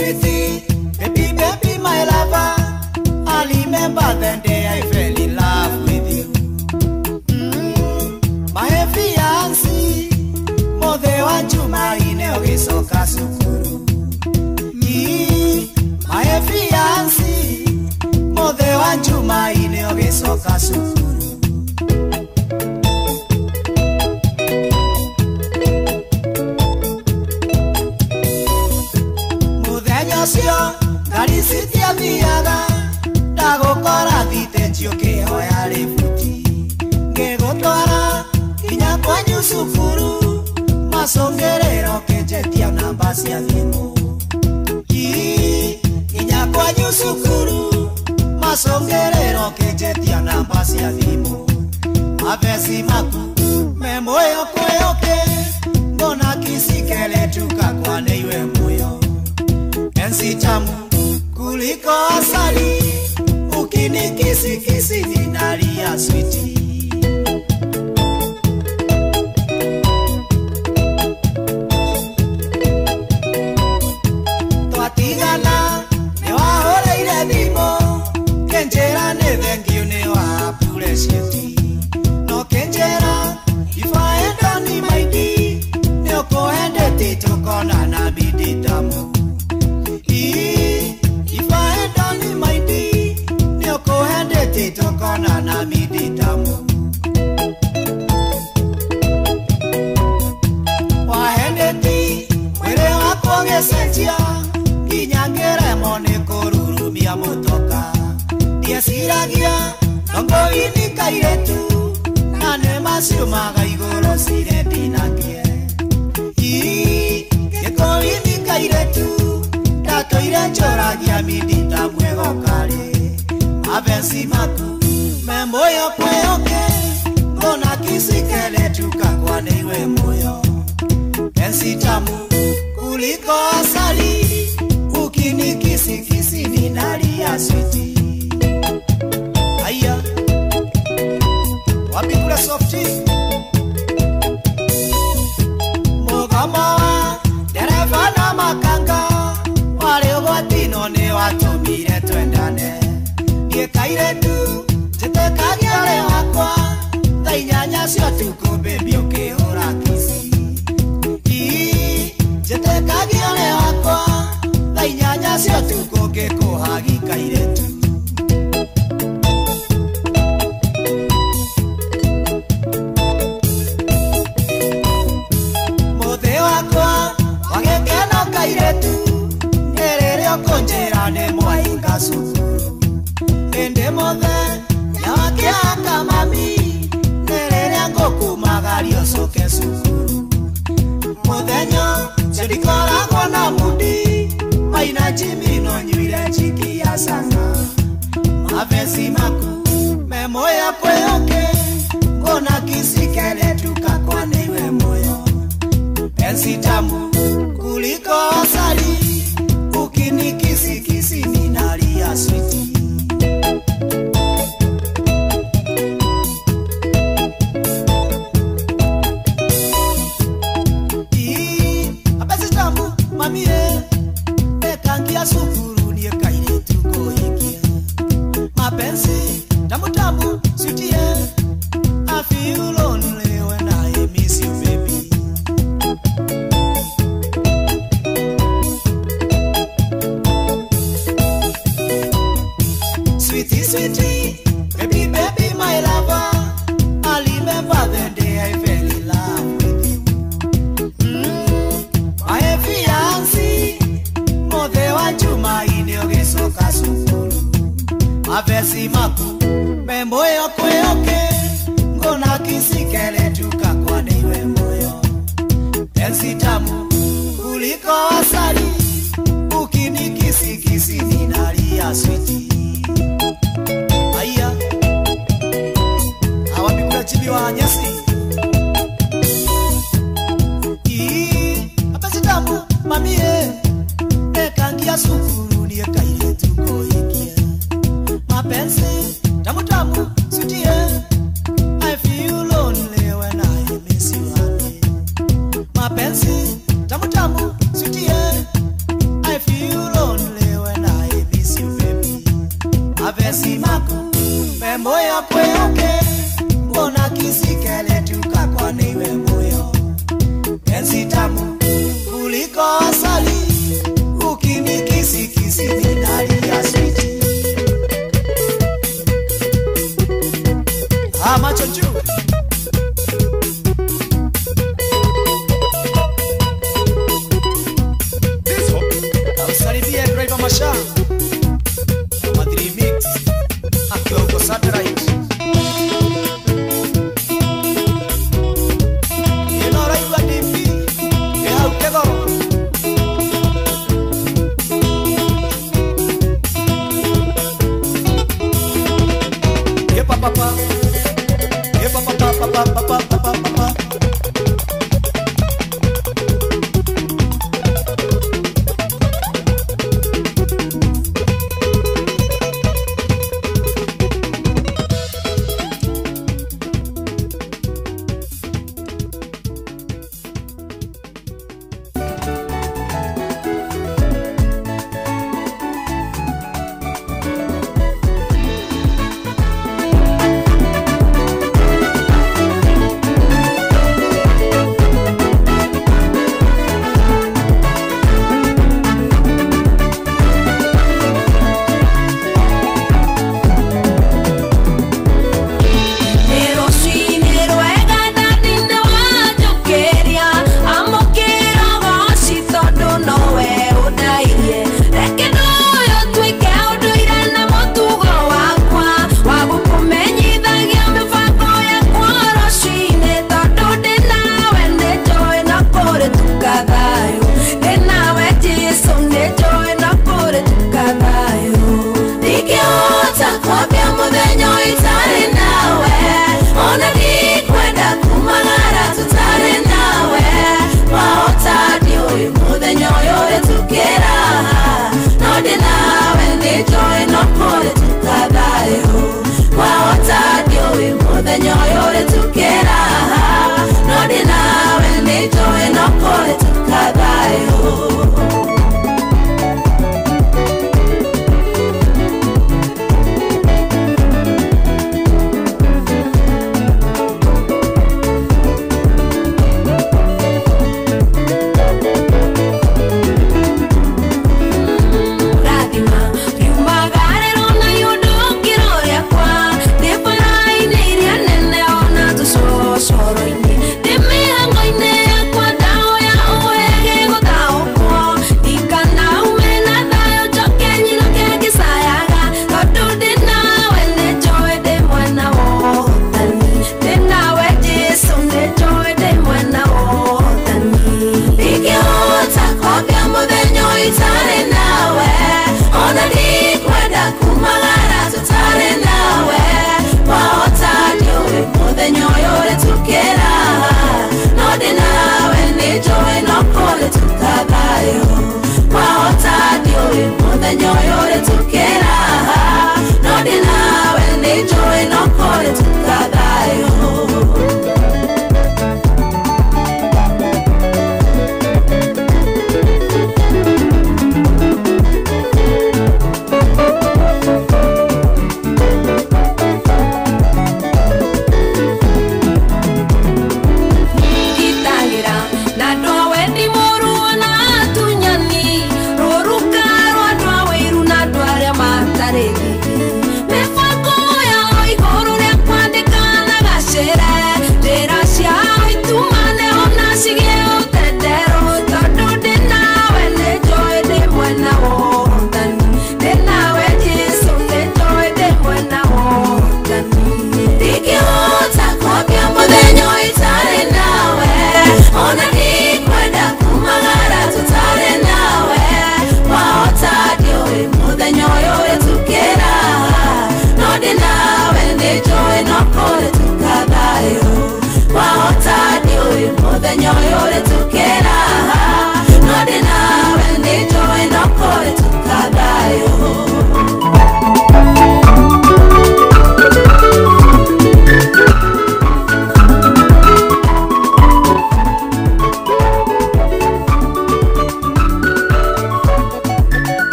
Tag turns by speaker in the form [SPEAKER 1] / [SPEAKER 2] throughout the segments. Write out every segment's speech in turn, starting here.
[SPEAKER 1] Sweetie, baby, baby, my lover, I remember the day I fell in love with you. My fiancé, mothe wa Jumaine ũgĩcoka cukuru. My fiancé, mothe wa Jumaine ũgĩcoka cukuru. Ũcio ngari citiathiaga, ndagũkora thitĩnji ũkĩhoya rĩbuti. Ngĩgũtwara nginya kwanyu cukuru, macũngĩrĩro ũkĩnjĩtia namba cia thimũ. Nginya kwanyu cukuru, macũngĩrĩro ũkĩnjĩtia namba cia thimũ. Mabeci maku me muoyo kwĩũkĩ, mbona kisikeletuka kwa nĩiwe muoyo. Penzi tamu kuliko asali, ukinikisikisi ninalia switi. Twatigana nĩwahũrĩire thimũ, kĩnjĩra nĩ thengiũ nĩwa appreciate. No kĩnjĩra if I had only my D, nĩũkũendete tũkonana bidi tamu. If I had only my D, nĩũkũendete tũkonana bidi tamu. Wahendeti mwĩrĩ wakwa ũgĩcenjia, nginya ngĩremwo nĩ kũrurumia mũtoka. Ndieciragia nongoini kairĩtu, na nĩ maciumaga igũrũ cirĩ ndinakie. Gĩkũini kairĩtu, ndatũire njũragia mindita mwĩgokarĩ. Mabenci maku me muoyo kwĩũkĩ, mbona kisikeletuka kwa nĩiwe muoyo. Penzi tamu kuliko asali, ukinikisikisi ninalia switi. Aya, wapi kule softi? Mũgomo wa ndereba na makanga, warĩ ũgwati-inĩ nĩwatũmire twendane. Niĩ kairĩtu njĩtĩkagia ũrĩ wakwa, thaa inyanya cia ũtukũ baby ũkĩhũra kici. Njĩtĩkagia ũrĩ wakwa, thaa inyanya cia ũtukũ ngĩkũhagi kairĩtu. Mũthĩ wakwa wa gĩkeno kairĩtu, nĩ rĩrĩa ũkũnjĩra nĩ mwahinga cukuru. Hĩndĩ mũthenya wa kĩhaka mami, nĩ rĩrĩa ngũkumagaria ũcoke cukuru. Mũthenya ũcio ndikoragwo na mudi, maina Jimmy no nyuire njiki ya canga. Mabeci maku me muoyo kwĩũkĩ, ngona kisikeletuka kwa nĩiwe muoyo. Penzi tamu kuliko asali, ukinikisikisi ninalia switi. Mapenzi tamu mami ekangia cukuru niĩ kairĩtu kũhikia. Mapenzi tamu tamu switi I feel lonely when I miss you baby. Sweetie, sweetie, baby, baby, my lover, I remember the day I fell in love with you. My fiancé, mothe wa Jumaine ũgĩcoka cukuru. Mabeci maku me muoyo kwĩũkĩ, ngona kisikeletuka kwa nĩiwe muoyo. Penzi tamu kuliko asali, ukinikisikisi ninalia switi. Aya, awapikula chibi wa nyasi. Mapenzi tamu mami ekangia cukuru niĩ kairĩtu kũhikia. Mapenzi tamu tamu switi I feel lonely when I miss you honey. Mapenzi tamu tamu switi I feel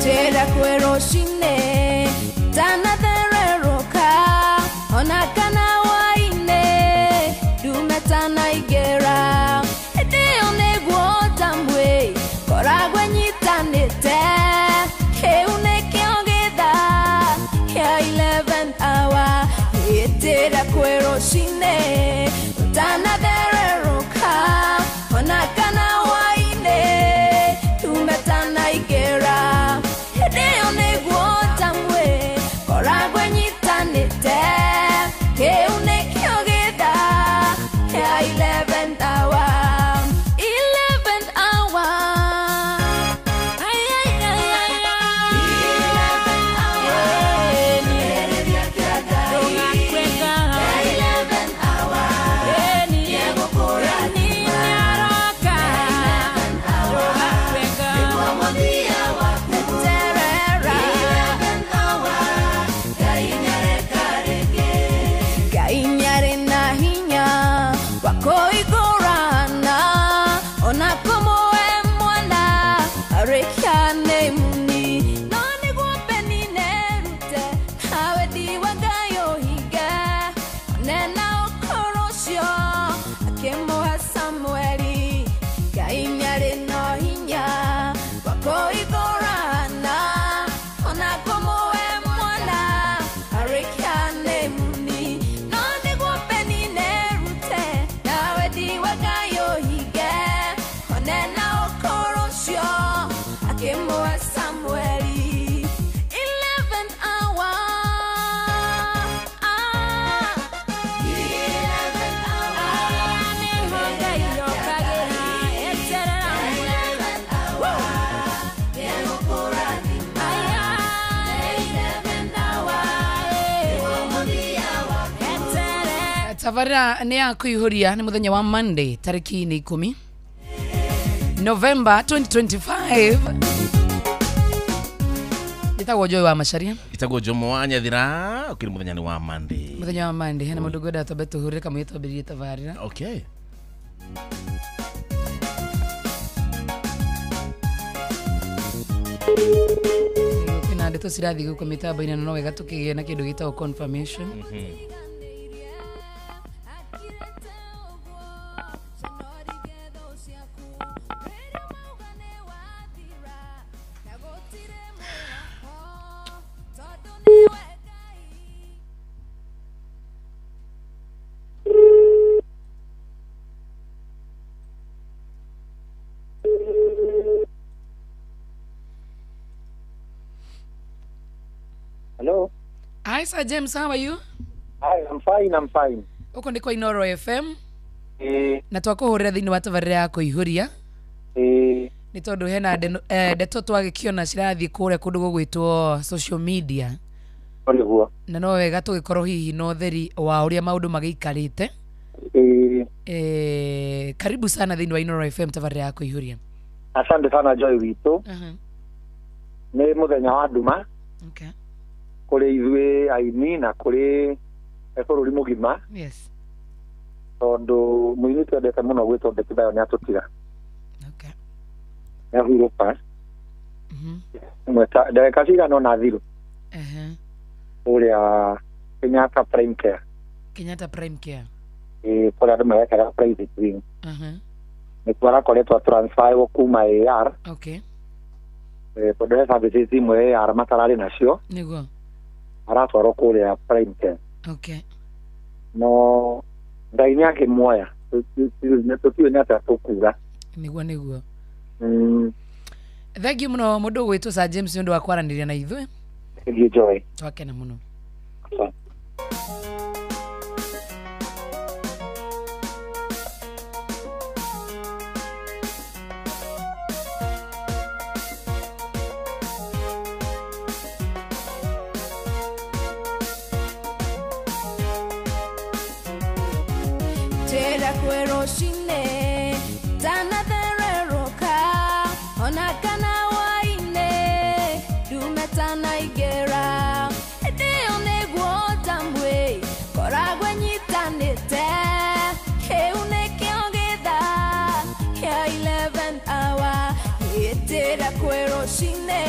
[SPEAKER 2] Njĩra kwĩ rũcinĩ tanathererũka ona kana hwaĩ-inĩ ndume tanaingĩra hĩndĩ ĩyo nĩguo tambwe koragwo nyitanĩte kĩu nĩkĩo gĩthaa kĩa 11 hour hĩtĩra kwĩ rũcinĩ ũtanathererũka ona kana hwaĩ-inĩ ndume tanaingĩra hĩndĩ ĩyo nĩguo tambwe koragwo nyitanĩte kĩu nĩkĩo gĩthaa kĩa 11 hour 11 hour. Ay, ay, ay, ay, ay. 11 hour. 11 hour. Ngai nĩarĩ na hinya wa kũigũrana ona kũmũhe mwana arĩkia nĩ muni no nĩguo Penina erute nawe ndiwa Ngai ũhinge one na ũkũrũ ũcio akĩmũhe Samueli. Ngai nĩarĩ na hinya wa kũigũrana ona kũmũhe mwana arĩkia nĩ muni no nĩguo Penina erute nawe ndiwa Ngai ũhinge one na ũkũrũ ũcio akĩmũhe Samueli. 11 hour. Ah. 11 hour. Nĩho Ngai okagĩra eterera. 11 hour. Ai, ai. 11 hour. Eterera.
[SPEAKER 3] Tabarĩra nĩ ya kũihũria nĩ mũthenya wa Monday tarĩki nĩ 10 November 2025. Njĩtagwo Joy wa Macharia.
[SPEAKER 4] Itagwo Jomo wa Nyathira ukiri muthenya ni wa Monday.
[SPEAKER 3] Mũthenya wa Monday hena mũndũ ngwenda twambe tũhũrĩre kamũira twambĩrĩrie tabarĩra.
[SPEAKER 4] Okay.
[SPEAKER 3] Kwĩna ndeto cirathiĩ gũkũ mĩtambo-inĩ na no wega tũkĩgĩe na kĩndũ gĩtagwo confirmation.
[SPEAKER 5] Hello.
[SPEAKER 3] Hi Sir James, how are you?
[SPEAKER 5] Hi, I'm fine, I'm fine.
[SPEAKER 3] Ũkũ nĩ kwa Inoro FM na twakũhũrĩra thĩinĩ wa tabarĩra ya kũihũria nĩ tondũ hena ndeto twagĩkĩona cirathiĩ kũrĩa kũndũ gũgwĩtwo social media
[SPEAKER 5] Nĩguo.
[SPEAKER 3] Na no wega tũgĩkorwo hihi na ũtheri wa ũrĩa maũndũ magĩikarĩte. Karibu sana thĩinĩ wa Inoro FM tabarĩra ya kũihũria.
[SPEAKER 5] Asante sana Joy witũ. Nĩ mũthenya wa nduma kũrĩ ithuĩ aini na kũrĩ bũrũri mũgima tondũ mũini twendete mũno gwĩtwo Betty Bayo nĩ atũtiga. Nĩ ahurũka. Ndagĩka cigana ũna thiru kũrĩa Kenyatta Prime Care.
[SPEAKER 3] Kenyatta Prime Care.
[SPEAKER 5] Kũrĩa andũ marekaga private wing. Nĩkuo arakoretwo transferwo kuma AR tondũ he services imwe AR matararĩ nacio aratwarwo kũrĩa Prime Care. No Ngai nĩ akĩmuoya, tũtiũĩ nĩ atĩa tũkuga.
[SPEAKER 3] Nĩguo. Thank you mũno mũndũ ũgwĩtwo Sir James nĩ ũndũ wa kwaranĩria na ithuĩ.
[SPEAKER 5] Thank you, Joy.
[SPEAKER 3] Twakena mũno.
[SPEAKER 5] Asante.
[SPEAKER 2] Njĩra kwĩ rũcinĩ tanathererũka ona kana hwaĩ-inĩ ndume tanaingĩra hĩndĩ ĩyo nĩguo tambwe koragwo nyitanĩte kĩu nĩkĩo gĩthaa kĩa 11 hour hĩtĩra kwĩ rũcinĩ.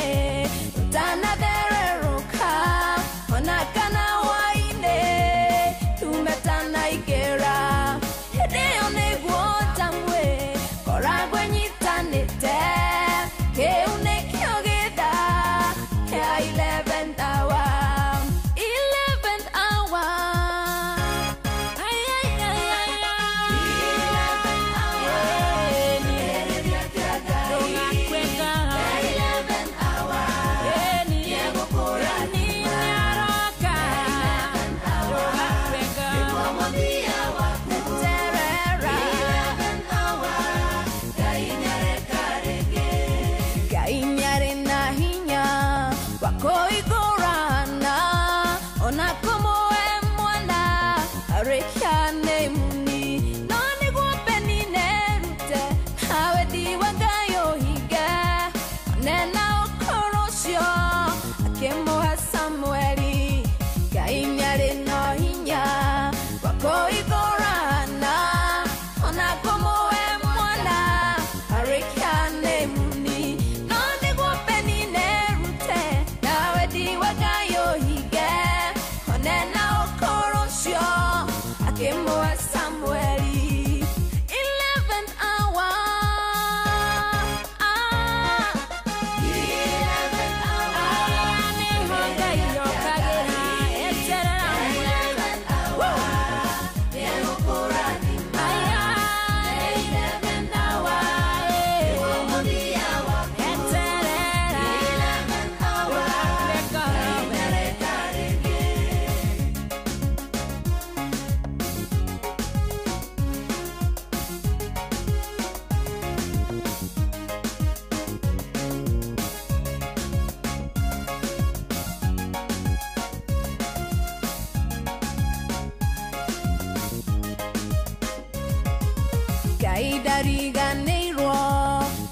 [SPEAKER 2] ndariganĩirwo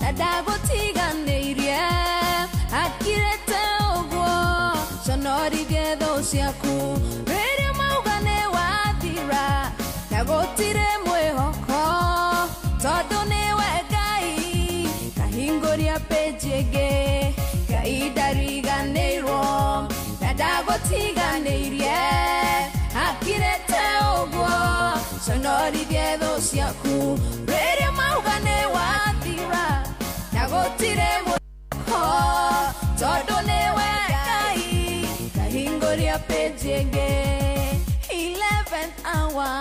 [SPEAKER 2] na ndagũtiganĩirie akirĩte ũguo conorithie thũ ciaku rĩrĩa mauga nĩ wathira na gũtirĩ mwĩhoko tondũ nĩwe Ngai kahingũria page ĩngĩ Ngai ndariganĩirwo na ndagũtiganĩirie akirĩte ũguo conorithie thũ ciaku rĩrĩa mauga nĩ wathira na gũtirĩ mwĩhoko tondũ nĩwe Ngai kahingũria page ĩngĩ 11th hour.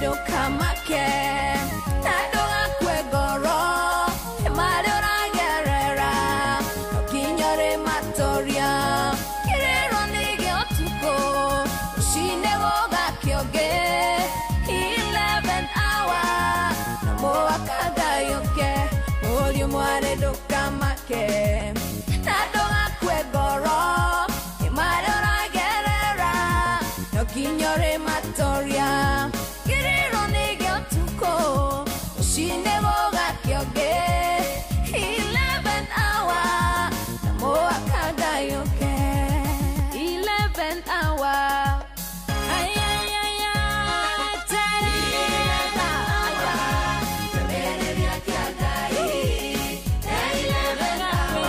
[SPEAKER 2] Ndukamake na ndũgakue ngoro marĩa ũragerera no nginya ũrĩmatoria kĩrĩro nĩ gĩa ũtukũ rũcinĩ gũgakĩongĩ 11th hour no mũhaka Ngai ũke mũriũ mwarĩ ndũkamake na ndũgakue ngoro marĩa ũragerera no nginya ũrĩmatoria kĩrĩro nĩ gĩa ũtukũ rũcinĩ gũgakĩongĩ 11th hour na mũhaka Ngai ũke 11th hour. Ay, ay, ay, ay, 11th hour. 11th hour.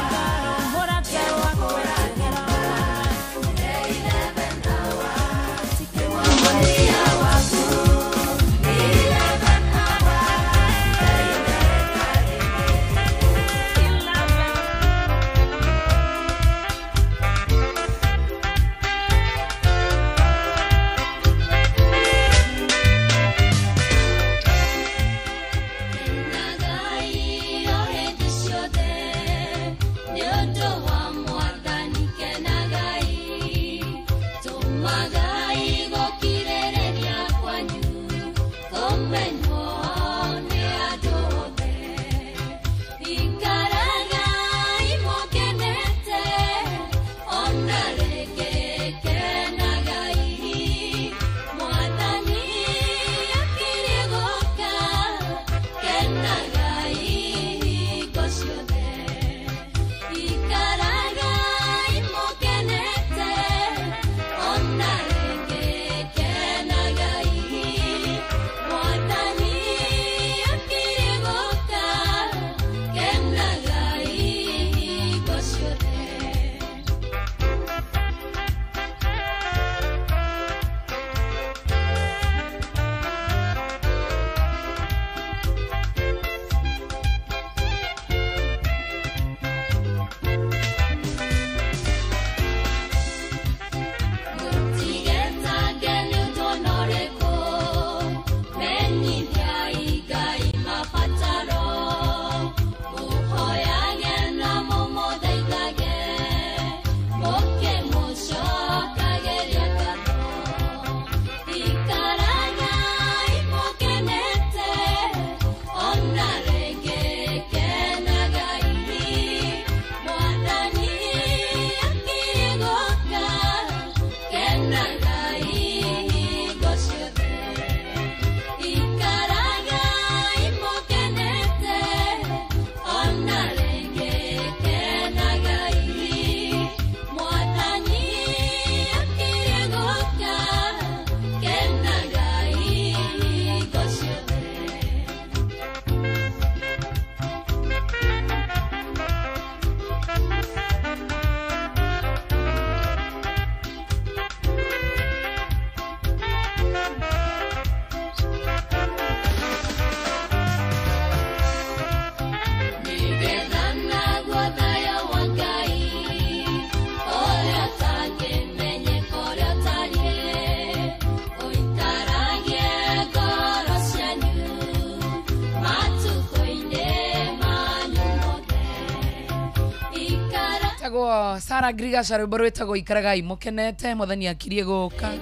[SPEAKER 3] Etagwo Sarah Grigasha rwĩmbo rwĩtagwo ikaragai mũkenete mwathani akirie gũka.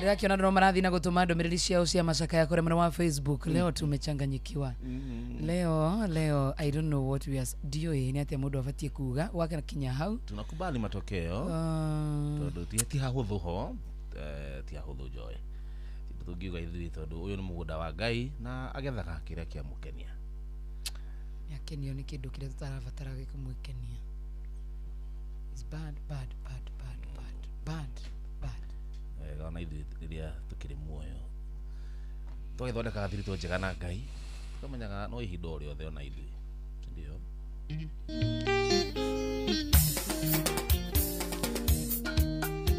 [SPEAKER 3] Ndĩrakĩona andũ no marathiĩ na gũtũma ndũmĩrĩri ciao cia macakaya kũrĩa mwena wa Facebook. Leo tumechanganyikiwa. Leo I don't know what we are ndiũĩ nĩ atĩa mũndũ abatiĩ kuga wakinya hau.
[SPEAKER 4] Tunakubali matokeo tondu ti hahũthũ ho, ti hahũthũ Joy. Ti tũngiuga ithuĩ tondu ũyũ nĩ mũgũnda wa Ngai na agethaga kĩrĩa kĩamũkenia.
[SPEAKER 3] Nĩakenio nĩ kĩndũ kĩrĩa tũtarabatara gĩkũmũkenia. It's bad, bad, bad, bad, bad, bad, bad.
[SPEAKER 4] Wega ona ithuĩ rĩrĩa tũkĩrĩ muoyo tũgĩthondekaga thiritũ njega na Ngai tũkamenyaga no ihinda o rĩothe ona ithuĩ ndio.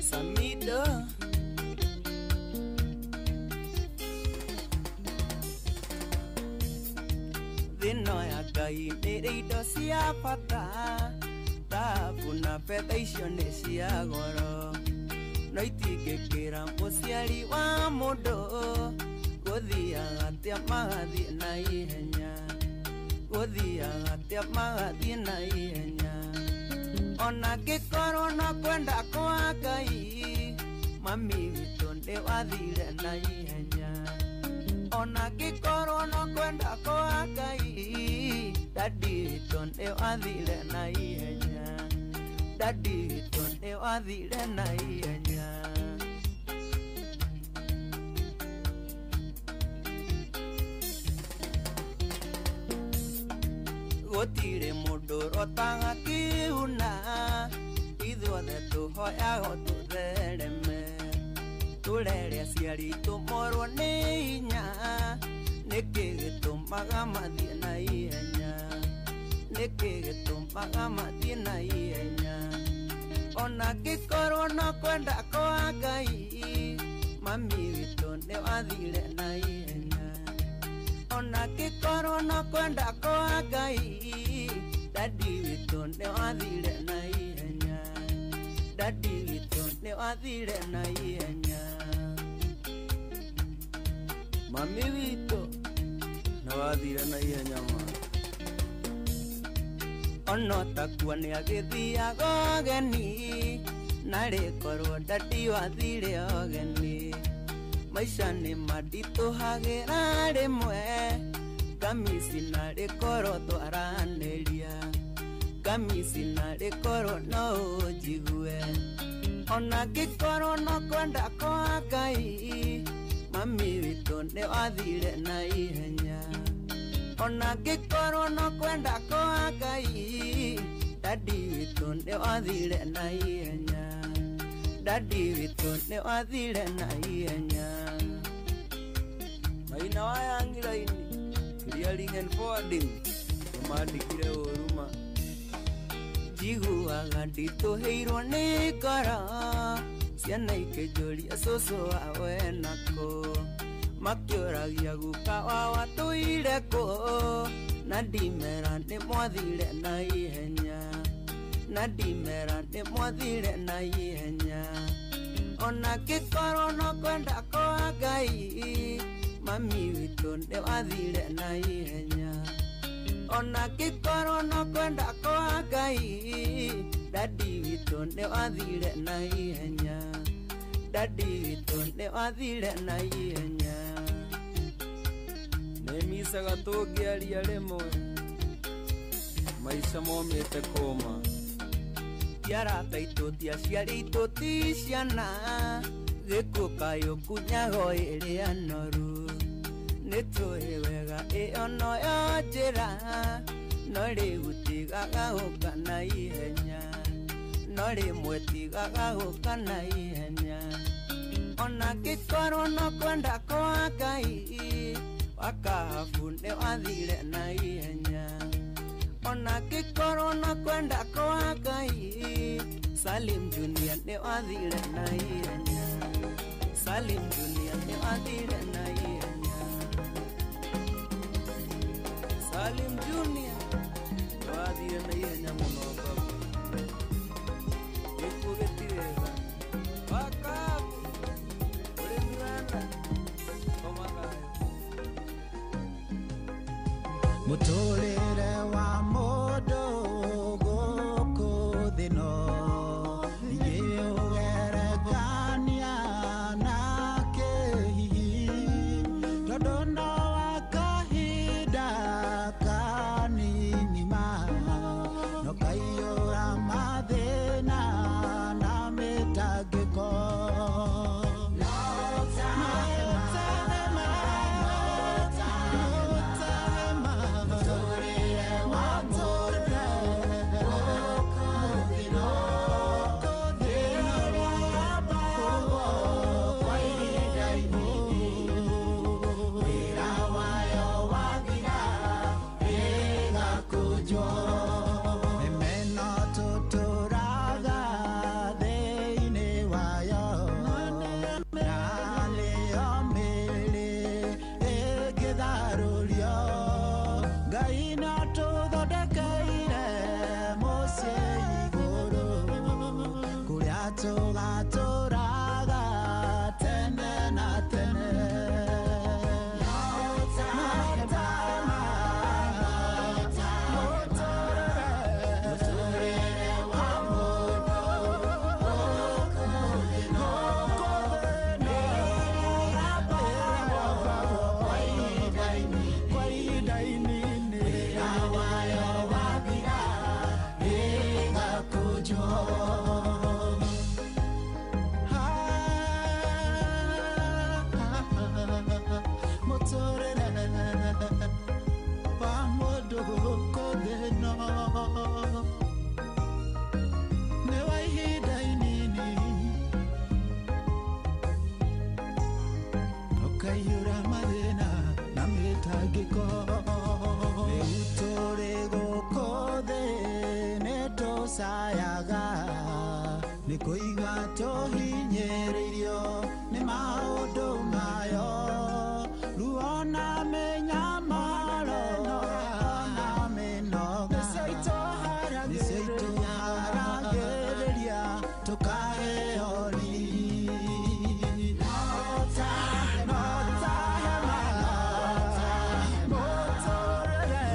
[SPEAKER 1] Samido thĩno ya Ngai nĩrĩ indo cia bata thahabu na betha icio nĩ cia goro no itingĩkĩra mũciari wa mũndũ gũthiaga atĩa magathiĩ na ihenya gũthiaga atĩa magathiĩ na ihenya ona ngĩkorwo no kwenda kwa Ngai mami witũ nĩ wathire na ihenya ona ngĩkorwo no kwenda kwa Ngai dadi witũ nĩ wathire na ihenya dadi witũ nĩ wathire na ihenya. Gũtirĩ mũndũ ũrotaga kĩuna ithuothe tũhoyago tũthereme tũrere aciari tũmorwo nĩ hinya nĩkĩ gĩtũmaga mathiĩ na ihenya nĩkĩ gĩtũmaga mathiĩ na ihenya ona ngĩkorwo no kwenda kwa Ngai mami witũ nĩ wathire na ihenya ona ngĩkorwo no kwenda kwa Ngai dadi witũ nĩ wathire na ihenya dadi witũ nĩ wathire na ihenya mami witũ nĩ wathire na ihenya ma ono takuo nĩ agĩthiaga ũgeni narĩ korwo dadi wathire ũgeni maica nĩ manditũhagĩra rĩmwe ngamisi narĩ korwo twaranĩria ngamisi narĩ korwo no ũnjigue ona ngĩkorwo no kwenda kwa Ngai mami witũ nĩ wathire na ihenya ona ngĩkorwo no kwenda kwa Ngai dadi witũ nĩ wathire na ihenya dadi witũ nĩ wathire na ihenya. Maina wa Yangilaini clearing and forwarding nĩmandĩkire ũruma njiguaga nditũhĩirwo nĩ ngoro ciana ikĩnjũria cũcũ wawe nakũ makĩũragia guka wao atũire kũ na ndimera nĩ mwathire na ihenya na ndimera nĩ mwathire na ihenya ona ngĩkorwo no kwenda kwa Ngai mami witũ nĩ wathire na ihenya ona ngĩkorwo no kwenda kwa Ngai dadi witũ nĩ wathire na ihenya dadi witũ nĩ wathire na ihenya. Nĩmicaga tũngĩaria rĩmwe maica momĩte kũma ti arata aitũ ti aciari aitũ ti ciana gĩkuũ kayũkunyago ĩrĩa noru nĩtũĩ wega ĩyo noyo njĩra no rĩu tigaga gũka na ihenya no rĩmwe tigaga gũka na ihenya ona ngĩkorwo no kwenda kwa Ngai wakahabu nĩ wathire na ihenya ona ngĩkorwo no kwenda kwa Ngai Salim Junior nĩ wathire na ihenya Salim Junior nĩ wathire na ihenya Salim Junior nĩ wathire na ihenya mũno baba gĩkuũ gĩtirĩ tha wakahabu ũrĩmi wena koma thayũ.
[SPEAKER 6] Mũtũrĩre wa mũndũ gũkũ thĩ
[SPEAKER 1] Ikaiyũra mathĩna na mĩtangĩko. Rĩu tũrĩ gũkũ thĩ nĩtũcayaga, nĩ kũigua tũhinyĩrĩirio nĩ maũndũ mayo. Ruo na mĩnyamaro na mĩnoga nĩcio itũharagĩrĩria tũkaheo riri. No ta hema mũtũrĩre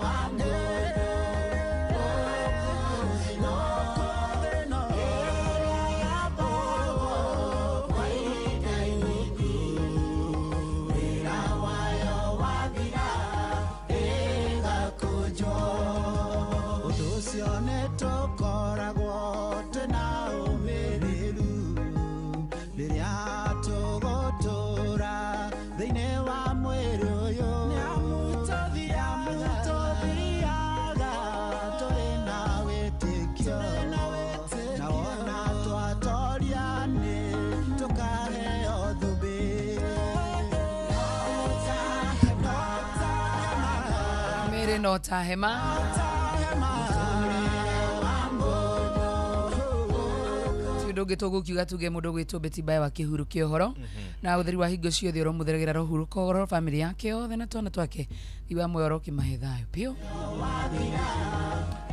[SPEAKER 1] wa mũndũ gũkũ thĩ no kwa ihinda inini, wĩra wayo wathira ĩgakũnjwo. Ũndũ ũcio nĩtũkoragwo twĩna ũmĩrĩru rĩrĩa tũgũtũũra thĩinĩ wa mwĩrĩ ũyũ. Nĩamu tũthiaga tũrĩ na wĩtĩkio, na wona twatoria nĩ tũkaheo thũmbĩ.
[SPEAKER 3] Mĩrĩ no ta hema. Ti ũndũ ũngĩ tũgũkiuga tuge mũndũ ũgwĩtwo Betty Bayo wa kĩhuru kĩa ũhoro na ũtheri wa hingo ciothe ũromũtheragĩra rũhurũko ũhoro bamĩrĩ yake yothe na twana twake iwa muoyo ũrokĩmahe thayũ biũ.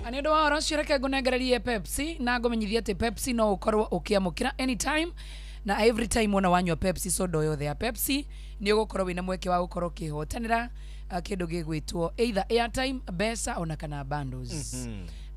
[SPEAKER 3] Na nĩ ũndũ wa ũhoro ũcio reke ngũnengererie Pepsi na ngũmenyithie atĩ Pepsi no ũkorwo ũkĩamũkĩra anytime na every time wona wanyua Pepsi, soda yothe ya Pepsi nĩ ũgũkorwo wĩna mweke wa gũkorwo ũkĩhotanĩra kĩndũ gĩgwĩtwo either airtime, mbeca ona kana bundles.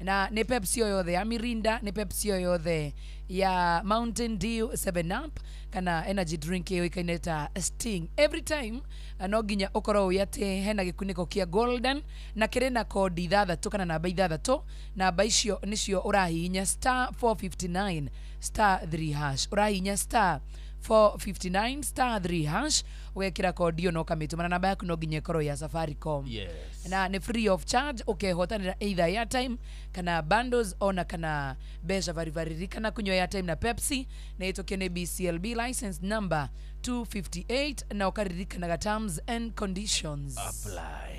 [SPEAKER 3] Na nĩ Pepsi o yothe ya Mirinda, nĩ Pepsi o yothe ya Mountain Dew, 7 Up kana energy drink ĩũĩkaine ta Sting. Every time no nginya ũkorwo wĩ atĩ hena gĩkunĩko kĩa golden na kĩrĩ na kodi ithathatũ kana namba ithathatũ. Namba icio nĩcio ũrahihinya star 459 star 3 hash, ũrahihinya star 459 star 3 hash ũgekĩra kodi ĩyo na ũkamĩtũma, na namba yaku no nginya ĩkorwo ya Safaricom.
[SPEAKER 4] Yes.
[SPEAKER 3] Na nĩ free of charge, ũkehotanĩra either airtime kana bundles ona kana mbeca baribari. Ririkana kunyua airtime na Pepsi na ĩtũkio nĩ BCLB license number 258 na ũkaririkanaga terms and conditions.
[SPEAKER 4] Apply.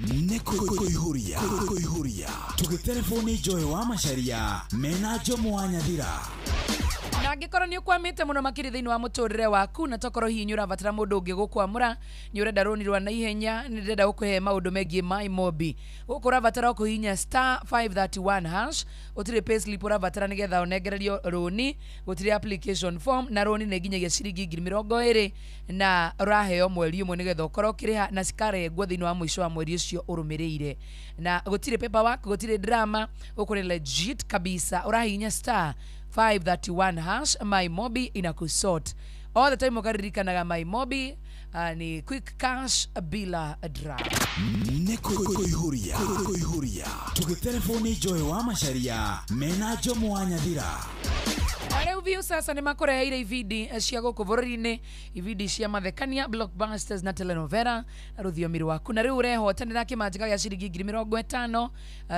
[SPEAKER 6] Nĩ kũihũria kũihũria tũgĩterebwo nĩ Joy wa Macharia mena Jomo wa Nyathira.
[SPEAKER 3] Na angĩkorwo nĩ ũkwamĩte mũno makĩria thĩinĩ wa mũtũrĩre waku na tokorwo hihi nĩ ũrabatara mũndũ ũngĩ gũkwamũra, nĩ ũrenda rũni rwa naihenya, nĩ ndĩrenda gũkũhe maũndũ megiĩ MyMobi. Gũkũ ũrabatara kũhihinya star 531 hash, gũtirĩ payslip ũrabatara nĩgetha ũnengererio rũni, gũtirĩ application form, na rũni nĩ nginyagia ciringi 20,000 na ũraheo mweri ũmwe nĩgetha ũkorwo ũkĩrĩha na cikarengwo thĩinĩ wa mũico wa mweri ũcio ũrũmĩrĩire. Na gũtirĩ paperwork, gũtirĩ drama, gũkũ nĩ legit kabisa. Ũrahihinya star 531 hash, MyMobi inakusort all the time. Ukaririkanaga MyMobi ni quick cash bila drama.
[SPEAKER 6] Nĩ kũihũria kũihũria tũgĩterebwo nĩ Joy wa Macharia mena Jomo wa Nyathira.
[SPEAKER 3] Rĩu Viu sasa nĩ makũreheire ibindi cia gũkũ bũrũri-inĩ, ibindi cia mathekania, blockbusters na telenovela na rũthiomi rwaku. Na rĩu ũrehotanĩra kĩmanjĩka gĩa ciringi 50,000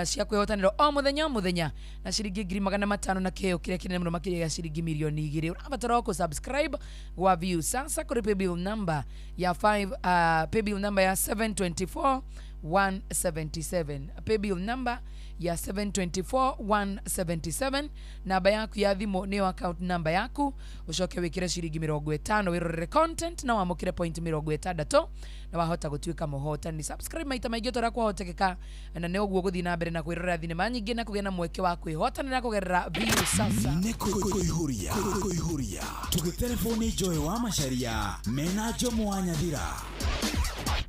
[SPEAKER 3] cia kwĩhotanĩra o mũthenya o mũthenya na ciringi 500,000 na kĩheo kĩrĩa kĩnene mũno makĩria gĩa ciringi 2,000,000. Ũrabatara o kũ-subscribe gwa Viu sasa kũrĩ paybill number ya 5 paybill number ya 724 177, paybill number ya 724 177. Namba yaku ya thimũ nĩyo account number yaku, ũcoke wĩkĩre ciringi 50 wĩrorere content na wamũkĩre point 60 na wahota gũtuĩka mũhotani. Subscribe maita maingĩ ũrĩa kwahotekeka na nĩ ũguo gũthiĩ na mbere na kwĩrorera thinema nyingĩ na kũgĩa na mweke wa kwĩhotanĩra kũgerera Viu sasa.
[SPEAKER 6] Nĩ kũihũria kũihũria tũgĩterebwo nĩ Joy wa Macharia mena Jomo wa Nyathira.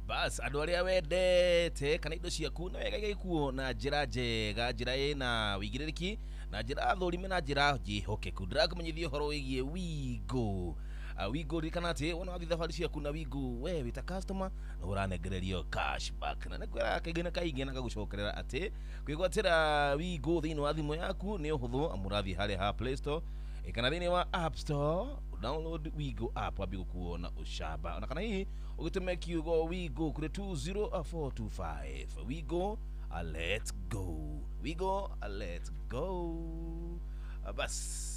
[SPEAKER 4] Bas andũ arĩa wendete kana indo ciaku na wega igĩkuo na njĩra njega, njĩra ĩna wĩigĩrĩrĩki na njĩra thũrime na njĩra njĩhokeku. Ndĩrakũmenyithia ũhoro wĩgiĩ Wigo. Wigo, ririkana atĩ wona wathiĩ thabarĩ ciaku na Wigo, we wĩ ta customer na ũranengererio cashback, na nĩkwĩraga kaingĩ na kaingĩ na gagũcokerera atĩ kwĩgwatĩra Wigo thĩinĩ wa thimũ yaku nĩ ũhũthũ, amu ũrathiĩ harĩa ha Play Store kana thĩinĩ wa App Store, download Wigo app wambie gũkuo na ũcamba, ona kana hihi ũgĩtũme kiugo Wigo kũrĩ 20425. Wigo, let's go. Wigo, let's go. Bas.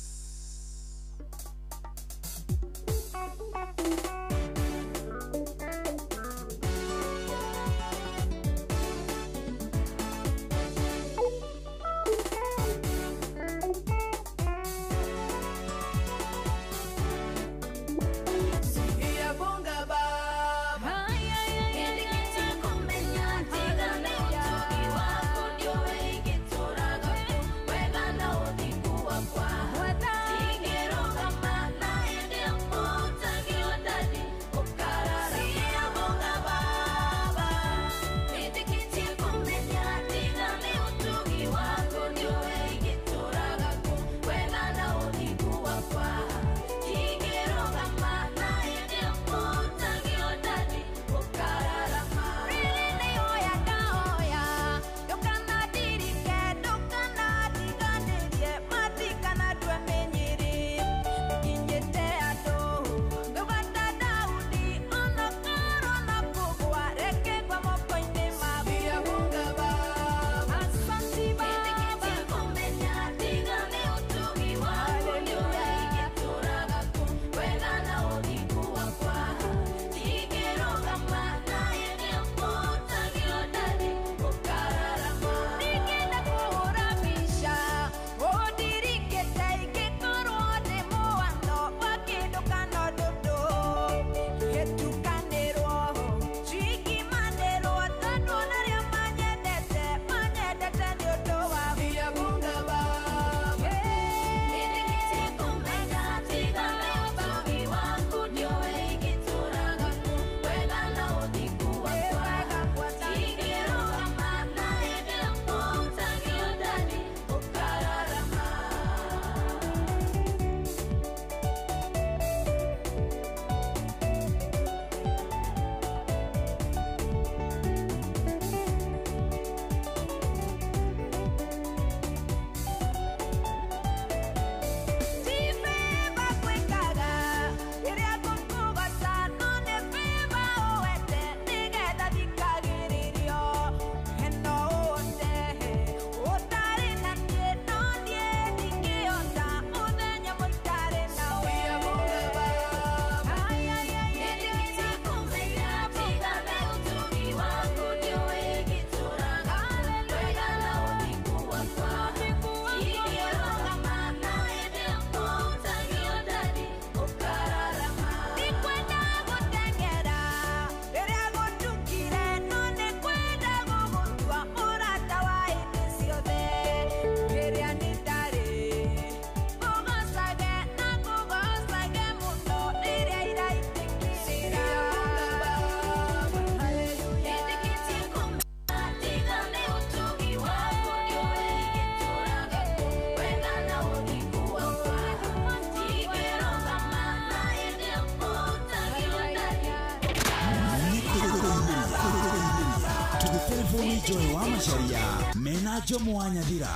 [SPEAKER 6] Tũgĩterebwo Joy wa Macharia mena Jomo wa Nyathira.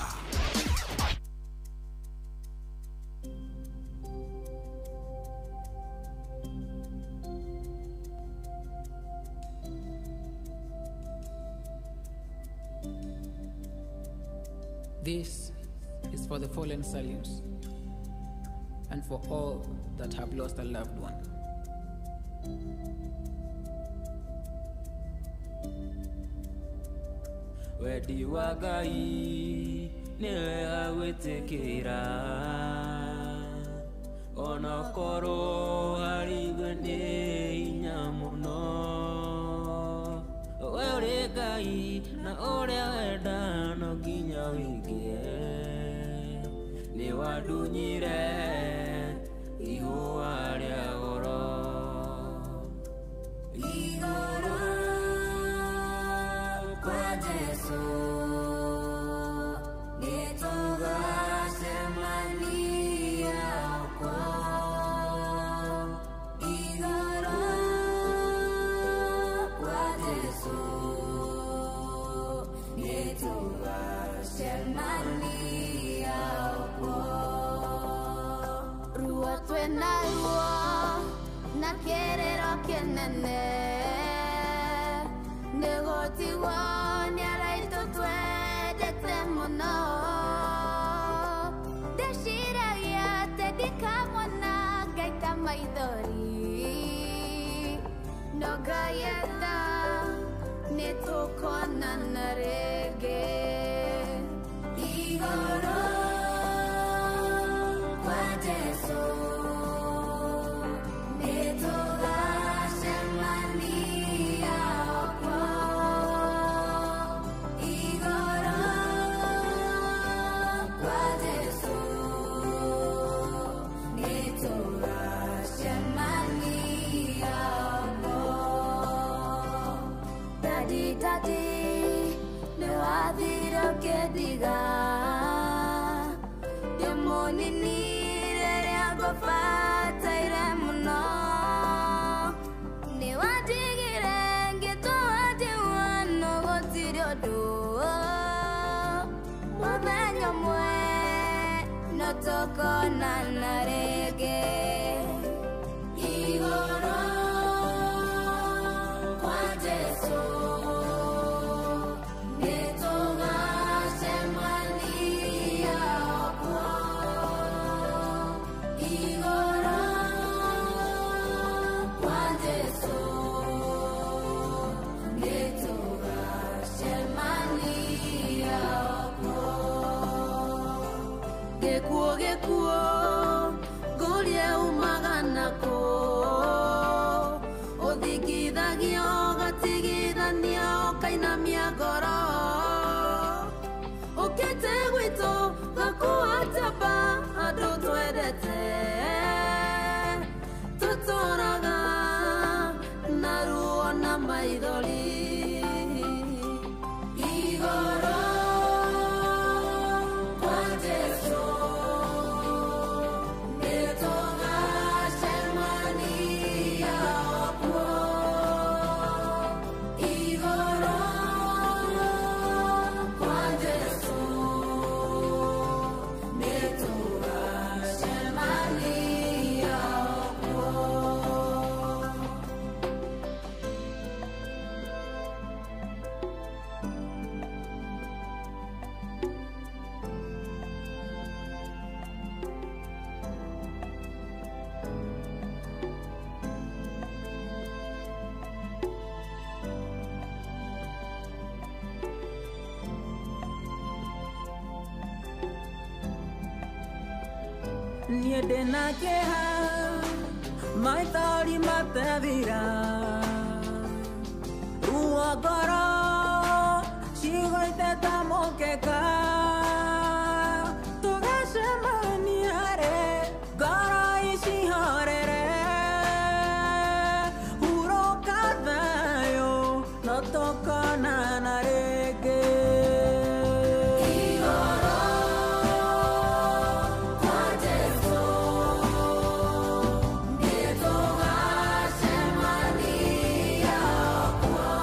[SPEAKER 7] This is for the fallen silence and for all that have lost a loved one.
[SPEAKER 8] Wedi wa Ngai nĩ wega gwĩtĩkĩra onokorwo harĩ ithuĩ nĩ hinya mũno. We ũrĩ Ngai na ũrĩa wenda no nginya wĩke, nĩ wandunyire ihũa rĩa goro.
[SPEAKER 2] Igũrũ kwa Jesũ nĩtũgacemania kuo. Igũrũ kwa Jesũ nĩtũgacemania kuo. Ruo twĩnaruo na kĩrĩro kĩnene nĩgũtigwo nĩ araitũ twendete mũno. Ndeciragia atĩ ndikamona ngaita maithori, no Ngai enda nĩtũkonana rĩngĩ. Igũrũ kwa Jesũ nĩtũgacemania kuo. Igũrũ kwa Jesũ nĩtũgacemania kuo. Daddy, daddy, nĩwathire ũkĩndiga ndĩ mũnini rĩrĩa ngũbataire mũno. Nĩwandigire ngĩtũa ndigwa no gũtirĩ ũndũ. Mũthenya ũmwe no tũkonana rĩngĩ. Igũrũ kwa Jesũ nĩtũgacemania kuo. Igũrũ kwa Jesũ nĩtũgacemania kuo.
[SPEAKER 9] Gĩkuũ gĩkuũ ngũrie umaga nakũ, ũthingithagio ũgatigithania ũkainamia ngoro. Ũkĩte gwitũ gakua njamba andũ twendete, tũtũraga na ruo na maithori.
[SPEAKER 2] Igũrũ kwa Jesũ nĩtũgacemania kuo. Igũrũ kwa Jesũ nĩtũgacemania kuo.
[SPEAKER 8] Niĩ ndĩna kĩeha maithori matathira, ruo ngoro cigũite ta mũkeka. Tũgacemania rĩ ngoro icihorere, hurũka thayũ no tũkonana rĩngĩ.
[SPEAKER 2] Igũrũ kwa Jesũ nĩtũgacemania kuo.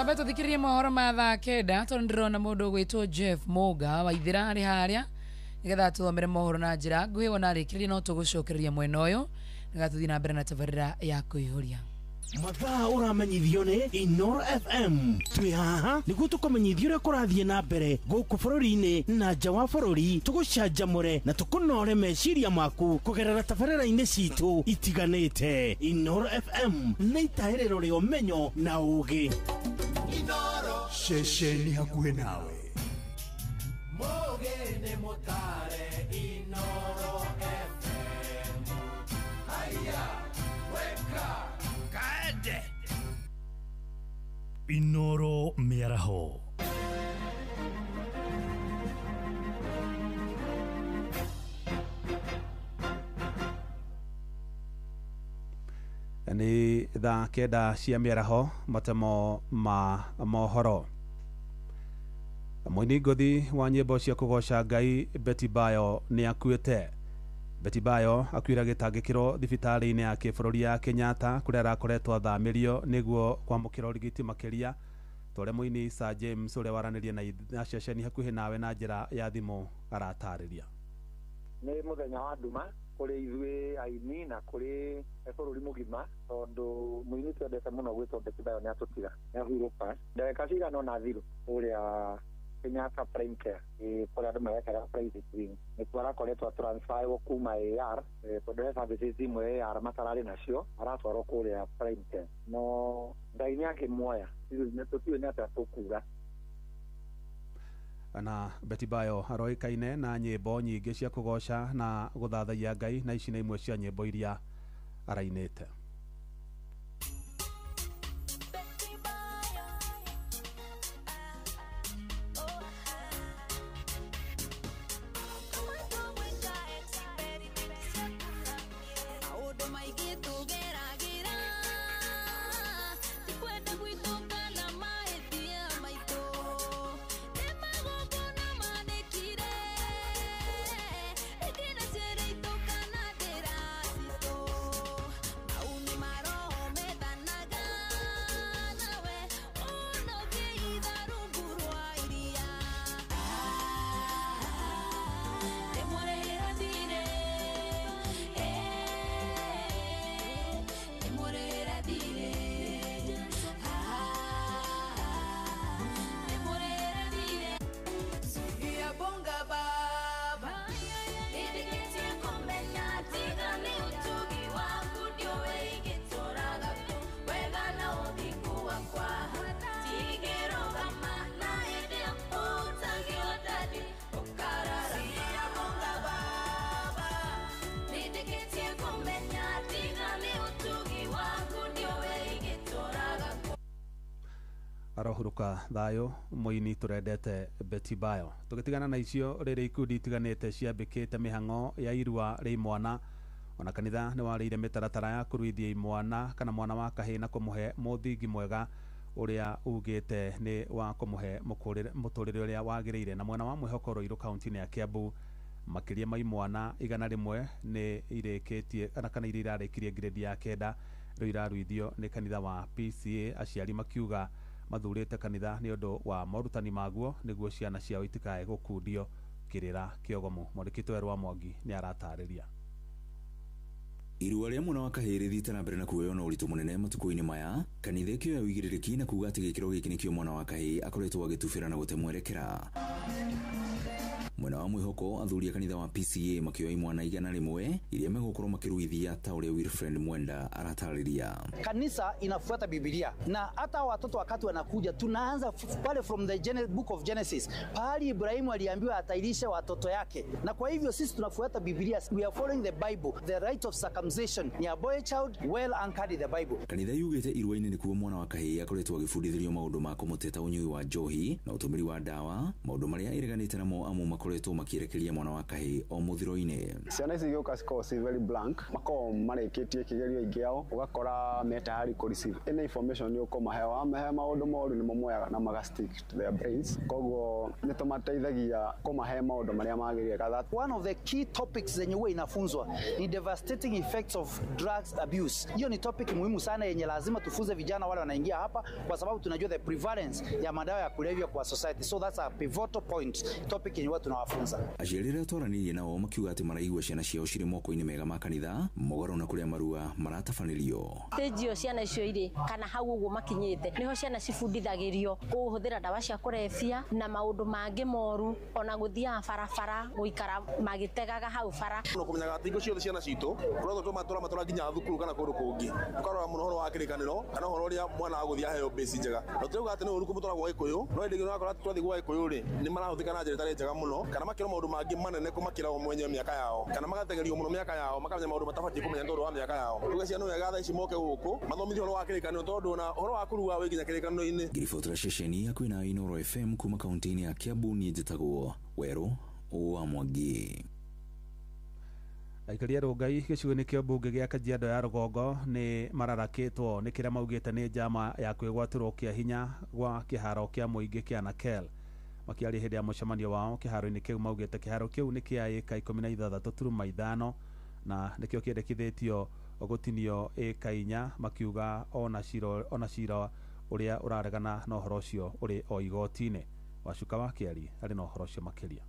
[SPEAKER 3] Twambe tũthikĩrĩrie mohoro ma thaa 9 tondũ ndĩrona mũndũ ũgwĩtwo Jeff Muga waithĩra arĩ harĩa nĩgetha tũthomere mohoro na njĩra nguhĩ. Wona arĩkĩrĩria no tũgũcokereria mwena ũyũ nĩgetha tũthiĩ na mbere na tabarĩra ya kũihũria.
[SPEAKER 10] Mathaa ũramenyithio nĩ Inoro FM. Twĩ haha nĩguo tũkũmenyithia ũrĩa kũrathiĩ na mbere gũkũ bũrũri-inĩ na nja wa bũrũri, tũgũcanjamũre na tũkũnore meciria maku kũgerera tabarĩra-inĩ citũ itiganĩte. Inoro FM nĩ itahĩrĩro rĩa ũmenyo na ũũgĩ.
[SPEAKER 6] Ceceni hakuhĩ nawe.
[SPEAKER 11] Mũgĩ nĩ mũtare Inoro FM. Haya, weka kaende.
[SPEAKER 6] Inoro mĩaraho.
[SPEAKER 12] Nĩ thaa 9 cia mĩaraho, matemo ma mohoro. Mũini ngũthi wa nyĩmbo cia kũgoca Ngai Betty Bayo nĩ akuĩte. Betty Bayo akuire agĩtangĩkĩrwo thibitarĩ-inĩ ya kĩbũrũri ya Kenyatta kũrĩa arakoretwo athamĩrio nĩguo kwamũkĩra ũrigiti makĩria. Ta ũrĩa mũini Sir James ũrĩa waranĩria na ceceni hakuhĩ nawe na njĩra ya thimũ aratarĩria.
[SPEAKER 5] Nĩ mũthenya wa nduma kũrĩ ithuĩ aini na kũrĩ bũrũri mũgima, tondũ mũini twendete mũno gwĩtwo Betty Bayo nĩ atũtiga, nĩ ahurũka ndagĩka cigana ũna thiru kũrĩa Kenyatta Prime Care, kũrĩa andũ marekaga private wing. Nĩkuo arakoretwo transferwo kuma AR, tondũ he services imwe AR matararĩ nacio, aratwarwo kũrĩa Prime Care. No Ngai nĩ akĩmuoya, tũtiũĩ nĩ atĩa tũkuga.
[SPEAKER 12] Na Betty Bayo aroĩkaine na nyĩmbo nyingĩ cia kũgoca na gũthathaiya Ngai, na ici nĩ imwe cia nyĩmbo iria arainĩte. Arohuruka thayũ mũini tũrendete Betty Bayo. Tũgĩtigana na icio rĩrĩ ikundi itiganĩte ciambĩkĩte mĩhang'o ya irua rĩa imwana. Ona kanitha nĩ warĩire mĩtaratara ya kũruithia imwana kana mwana wa kahĩĩ na kũmũhe mũthingi mwega ũrĩa ugĩte nĩ wa kũmũhe mũtũrĩre ũrĩa wagĩrĩire. Na mwena wa mwĩhoko Ruiru kaunti-inĩ ya Kiambu makĩria ma imwana 100 nĩ irĩkĩtie kana iria irarĩkirie grade ya 9 rĩu iraruithio nĩ kanitha wa PCA, aciari makiuga mathurĩte kanitha nĩ ũndũ wa morutani maguo nĩguo ciana ciao itikae gũkundio kĩrĩra kĩogomu. Mwandĩki Werũ wa Mwangi nĩ aratarĩria.
[SPEAKER 13] Irua rĩa mwana wa kahĩĩ rĩthiĩte na mbere na kuoywo na ũritũ mũnene matukũ-inĩ maya, kanitha ĩkĩoya ũigĩrĩrĩki na kuuga atĩ gĩkĩro gĩkĩ nĩkĩo mwana wa kahĩĩ akoretwo agĩtubĩra na gũte mwerekera. Mwena wa mwĩhoko athuri a kanitha wa PCA makĩoya imwana 100 iria megũkorwo makĩruithia ta ũrĩa Wilfred Mwenda aratarĩria.
[SPEAKER 14] Kanisa inafuata Biblia na hata watoto wakati wanakuja tunaanza pale from the book of Genesis, pahali Ibrahimu aliambiwa atailishe watoto yake, na kwa hivyo sisi tunafuata Biblia. We are following the Bible. The right of circumcision ni a boy child well anchored in the Bible.
[SPEAKER 13] Kanitha yugĩte irua-inĩ nĩkuo mwana wa kahĩĩ akoretwo agĩbundithĩrio maũndũ ma kũmũteta ũnyui wa njohi na ũtũmĩri wa ndawa, maũndũ marĩa ĩreganĩte namo amu makoretwo makoretwo makĩerekeria mwana wa kahĩĩ o mũthiro-inĩ.
[SPEAKER 15] Ciana ici igĩũka cikoragwo ci very blank, makoragwo marĩkĩtie kĩgerio aingĩ ao, ũgakora me tayari kũ receive any information ũkũmahe, wamahe maũndũ moru nĩmo moyaga na maga stick to their brains, koguo nĩ tũmateithagia kũmahe maũndũ marĩa magĩrĩire.
[SPEAKER 14] One of the key topics zenye huwa inafunzwa ni devastating effects of drugs abuse. Hiyo ni topic muhimu sana yenye lazima tufunze vijana wale wanaingia hapa, kwa sababu tunajua the prevalence ya madawa ya kulevya kwa society. So that's a pivotal point topic yenye watu tunawafunza.
[SPEAKER 13] Aciari arĩa twaranĩirie nao makiuga atĩ maraigua ciana ciao cirĩ moko-inĩ mega ma kanitha mũgarũ na kũrĩa marua maratabanĩrio.
[SPEAKER 16] Stage ĩyo ciana icio irĩ kana hau ũguo makinyĩte niho ciana cibundithagĩrio kũhũthĩra ndawa cia kũrebia na maũndũ mangĩ moru, ona gũthiaga barabara gũikara magĩtegaga hau bara.
[SPEAKER 17] No kũmenyaga atĩ hingo ciothe ciana citũ kũrĩa tũmatwara nginya thukuru kana kũndũ kũngĩ tũkarora mũno ũhoro wa kĩrĩkanĩro kana ũhoro ũrĩa mwana agũthiĩ aheo base njega. Na tũrauga atĩ nĩ ũru kũmũtwara gwa Gĩkũyũ, no hĩndĩ ĩngĩ ũrakora twathiĩ gwa Gĩkũyũ rĩ nĩ marahũthĩka na njĩra ĩtarĩ njega mũno, kana makĩrwo maũndũ mangĩ manene kũmakĩra o mwenyewe mĩaka yao, kana magategerio mũno mĩaka yao, makamenya maũndũ matabatiĩ kũmenya tondũ wa mĩaka yao. Tuge ciana wega thaa ici moke gũkũ mathomithio ũhoro wa kĩrĩkanĩro tondũ ona ũhoro wa kũrua wĩ nginya kĩrĩkanĩro-inĩ.
[SPEAKER 13] Ngĩribotera ceceni hakuhĩ na Inooro FM kuma kaunti-inĩ ya Kiambu, niĩ njĩtagwo Werũ wa Mwangi.
[SPEAKER 12] Aikaria Rongai gĩcigo-inĩ kĩa mbunge gĩa Kajiado ya rũgongo nĩ mararakĩtwo nĩ kĩrĩa maugĩte nĩ njama ya kwĩgwatĩrwo kĩa hinya gwa kĩharo kĩa mũingĩ kĩa Nakel. Makĩaria hĩndĩ ya mũcemanio wao kĩharo-inĩ kĩu maugĩte kĩharo kĩu nĩ kĩa ĩka 16.5 na nĩkĩo kĩendekithĩtio gũtinio ĩka 4, makiuga ona cira ũrĩa ũraregana na ũhoro ũcio ũrĩ o igoti-inĩ. Wacuka wa Kĩari arĩ na ũhoro ũcio makĩria.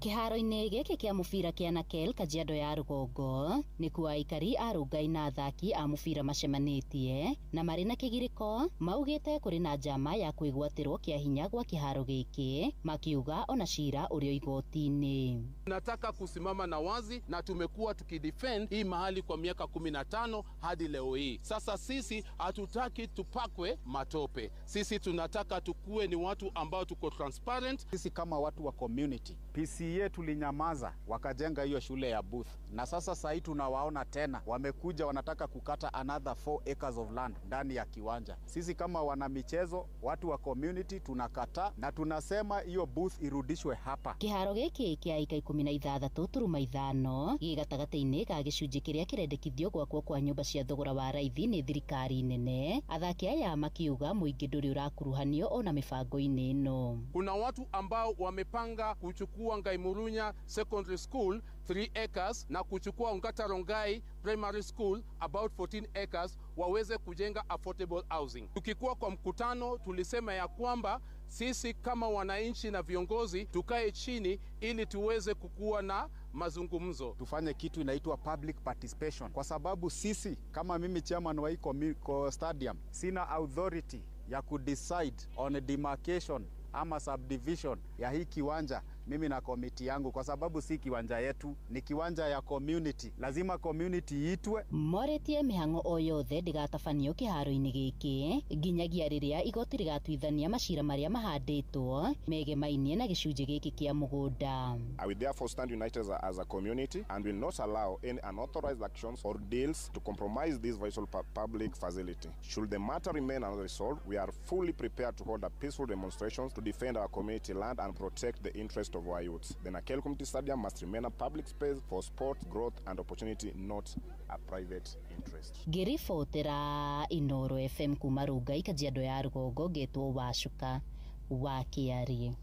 [SPEAKER 18] Kĩharo-inĩ gĩkĩ kĩa mũbira kĩa Nakel Kajiado ya rũgongo nĩkuo aikari a Rongai na athaki a mũbira macemanĩtie na marĩ na kĩgirĩko maugĩte kũrĩ na njama ya kwĩgwatĩrwo kĩa hinya gwa kĩharo gĩkĩ, makiuga ona cira ũrĩ igoti-inĩ.
[SPEAKER 19] Nataka kusimama na wazi na tumekuwa tukidefend hii mahali kwa miaka 15 hadi leo hii. Sasa sisi hatutaki tupakwe matope. Sisi tunataka tukue ni watu ambao tuko transparent.
[SPEAKER 20] Sisi kama watu wa community, PCA tulinyamaza wakajenga hiyo shule ya Booth, na sasa sahi tunawaona tena wamekuja wanataka kukata another 4 acres of land ndani ya kiwanja. Sisi kama wana michezo, watu wa community tunakataa na tunasema hiyo Booth irudishwe hapa.
[SPEAKER 18] Kĩharo gĩkĩ kĩa ĩka 16.5 gĩ gatagatĩ-inĩ ga gĩcunjĩ kĩrĩa kĩrendekithio gwakwo kwa nyũmba cia thogora wa raithi nĩ thirikari nene. Athaki aya makiuga mũingĩ ndũrĩ ũrakuruhanio ona mĩbango-inĩ ĩno.
[SPEAKER 19] Kuna watu ambao wamepanga kuchukua Ngaimurunya Secondary School 3 acres na kuchukua Ongata Rongai Primary School about 14 acres waweze kujenga affordable housing. Tukikuwa kwa mkutano tulisema ya kwamba sisi kama wananchi na viongozi tukae chini ili tuweze kukua na mazungumzo.
[SPEAKER 20] Tufanye kitu inaitwa public participation, kwa sababu sisi kama mimi chairman wa stadium sina authority ya kudecide on a demarcation ama subdivision ya hii kiwanja mimi na committee yangu, kwa sababu si kiwanja yetu, ni kiwanja ya community. Lazima community itwe.
[SPEAKER 18] Moretie mihango o yothe ndigatabanio kĩharo-inĩ gĩkĩ nginyagia rĩrĩa igoti rĩgatuithania macira marĩa mahandĩtwo megemainie na gĩcunjĩ gĩkĩ kĩa mũgũnda.
[SPEAKER 21] I will therefore stand united as a community and will not allow any unauthorized actions or deals to compromise this vital public facility. Should the matter remain unresolved, we are fully prepared to hold a peaceful demonstration to defend our community land and protect the interest of our youth. The Nakel Community Stadium must remain a public space for sport, growth and opportunity, not a private interest.
[SPEAKER 18] Ngĩribotera Inooro FM kuma Rongai Kajiado ya rũgongo ngetwo Wacuka wa Kĩari.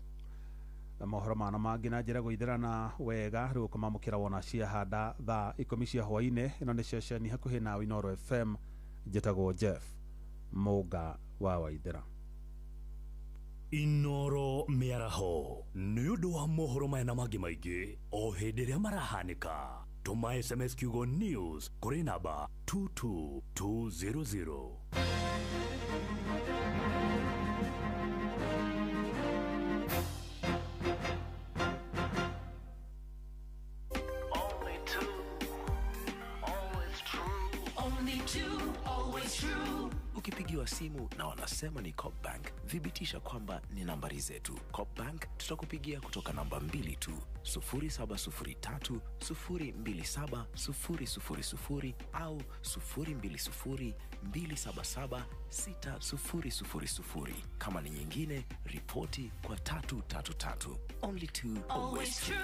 [SPEAKER 12] Mohoro mana mangĩ na njĩra gũithĩrana wega rĩu ũkũmamũkĩra wona ciahanda thaa 10 cia hwaĩ-inĩ. Ĩno nĩ ceceni hakuhĩ na Inooro FM, njĩtagwo Jeff Mũnga wa Waithĩra.
[SPEAKER 22] Inooro mĩaraho nĩ ũndũ wa mohoro maya na mangĩ maingĩ o hĩndĩ ĩrĩa marahanĩka. Tũma SMS kiugo news kũrĩ namba 22200.
[SPEAKER 2] Only two, always true. Only
[SPEAKER 1] two, always true.
[SPEAKER 4] Ukipigiwa simu na wanasema ni Coop Bank, thibitisha kwamba ni nambari zetu. Coop Bank tutakupigia kutoka namba 2 tu, 0703 027 000 au 020 277 6000. Kama ni nyingine, ripoti kwa 333. Only two,
[SPEAKER 1] Always true.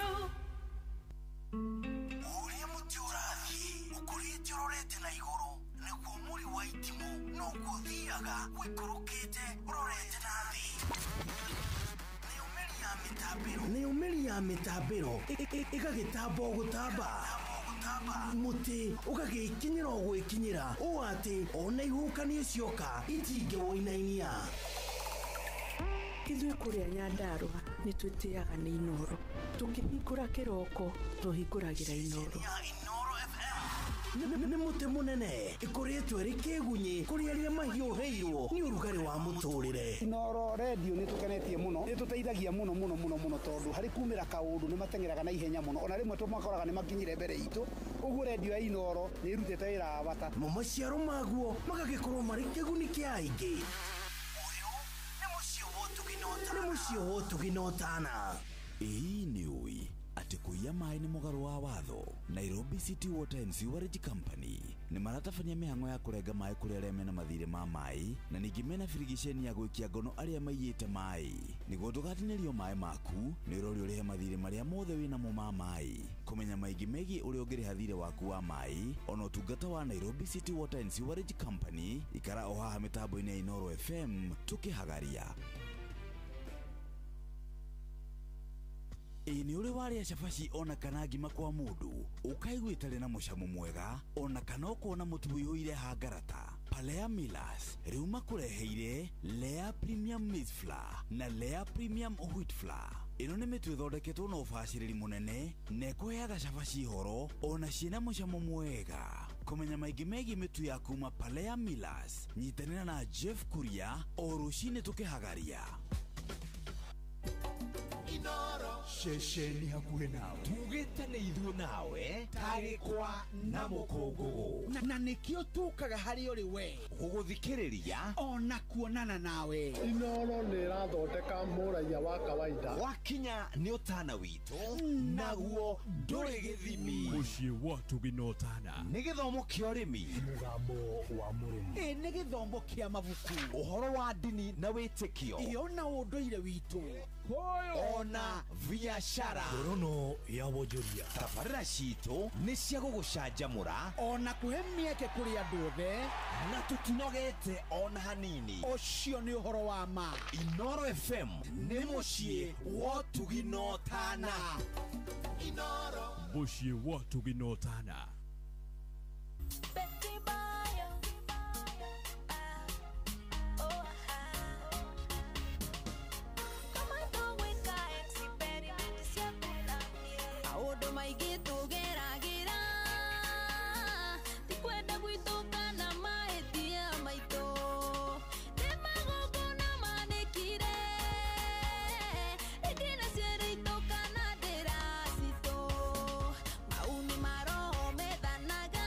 [SPEAKER 10] Ũrĩa mũtĩ ũrathiĩ ũkũrĩte ũrorete na igũrũ nĩguo mũri wa itimũ noguo ũthiaga ũikũrũkĩte ũrorete na thĩ. Nayo mĩri ya mĩtambĩro ĩgagĩtamba o gũtamba, mũtĩ ũgagĩkinyĩra o gwĩkinyĩra ũũ atĩ ona ihuhũkanio cioka itingĩwũinainia.
[SPEAKER 23] Ithuĩ kũrĩa Nyandarũa nĩ twĩtĩaga nĩ Inooro. Tũkĩhingũra kĩroko tũhingũragĩra Inooro.
[SPEAKER 10] Nĩ mũtĩ mũnene ĩkũrĩtwo ĩrĩ kĩgunyĩ kũrĩ arĩa mahiũhĩirwo nĩ ũrugarĩ wa mũtũrĩre.
[SPEAKER 14] Inooro redio nĩ tũkenetie mũno, nĩ tũteithagia mũno mũno mũno mũno tondũ harĩ kumĩra kaũndũ nĩ mateng'eraga na ihenya mũno, ona rĩmwe tũmakoraga nĩ makinyire mbere itũ. Ũguo redio ya Inooro nĩ ĩrutĩte wĩra wa bata.
[SPEAKER 10] Mo maciaro maguo magagĩkorwo marĩ kĩguni kĩa aingĩ. Nĩ mũciĩ wa ũtugi na ũtana.
[SPEAKER 6] Ĩĩ nĩ ũĩ atĩ kũiya maĩ nĩ mũgarũ wa watho. Nairobi City Water and Sewerage Company nĩ maratabania mĩhang'o ya kũrenga maĩ kũrĩ arĩa mena mathirĩ ma maĩ na ningĩ mena birigiceni ya gwĩkia ngono arĩa maiyĩte maĩ. Nĩguo ndũgatinĩrio maĩ maku, nĩ ũrorio ũrĩhe mathirĩ marĩa mothe wĩnamo ma maĩ. Kũmenya maingĩ megiĩ ũrĩa ũngĩrĩha thirĩ waku wa maĩ ona ũtungata wa Nairobi City Water and Sewerage Company, ikara o haha mĩtambo-inĩ ya Inooro FM tũkĩhagaria. Ĩ nĩ ũrĩ warĩa cabaci ona kana ngima kwa mũndũ ũkaigua ĩtarĩ na mũcamo mwega ona kana ũkona mũtu ũiyũire hangarata? Palea Millers rĩu makũreheire Lea Premium Maize Flour na Lea Premium Wheat Flour. Ĩno nĩ mĩtu ĩthondeketwo na ũbacĩrĩri mũnene na ĩkũheaga cabaci horo ona ciĩna mũcamo mwega. Kũmenya maingĩ megiĩ mĩtu ya kuma Palea Millers, nyitanĩra na Jeff Kuria o rũcinĩ tũkĩhagaria.
[SPEAKER 11] Ceceni hakuhĩ nawe tugĩte nĩ ithuĩ nawe tagĩkwa na mũkũngũgũ
[SPEAKER 24] na nĩkĩo tũkaga harĩ ũrĩ we
[SPEAKER 11] gũgũthikĩrĩria
[SPEAKER 24] ona kuonana nawe.
[SPEAKER 25] Inooro nĩ ĩrathondeka mũraiya wa kawaida.
[SPEAKER 11] Wakinya nĩ ũtana witũ naguo ndũrĩ gĩthimi.
[SPEAKER 22] Mũciĩ wa ũtugi na ũtana
[SPEAKER 11] nĩ gĩthomo kĩa ũrĩmi,
[SPEAKER 25] mũgambo wa mũrĩmi,
[SPEAKER 24] ĩ nĩ gĩthomo kĩa mabuku,
[SPEAKER 11] ũhoro wa ndini na wĩtĩkio,
[SPEAKER 24] ĩ ona ũndũire witũ,
[SPEAKER 11] ona biashara.
[SPEAKER 22] Ngorono ya wonjoria.
[SPEAKER 11] Tabarĩra citũ nĩ cia gũgũcanjamũra
[SPEAKER 24] ona kũhe mĩeke kũrĩ andũ othe,
[SPEAKER 11] na tũtinogete ona hanini.
[SPEAKER 24] Ũcio nĩ ũhoro wa ma.
[SPEAKER 11] Inooro FM nĩ mũciĩ wa ũtugi na ũtana.
[SPEAKER 22] Mũciĩ wa ũtugi na ũtana.
[SPEAKER 9] Maũndũ maingĩ tũgeragĩra ti kwenda gwitũ kana mahĩtia maitũ nĩ magongona manĩkire rĩngĩ na ciana itũ kana ndĩra citũ mau nĩ maroho methanaga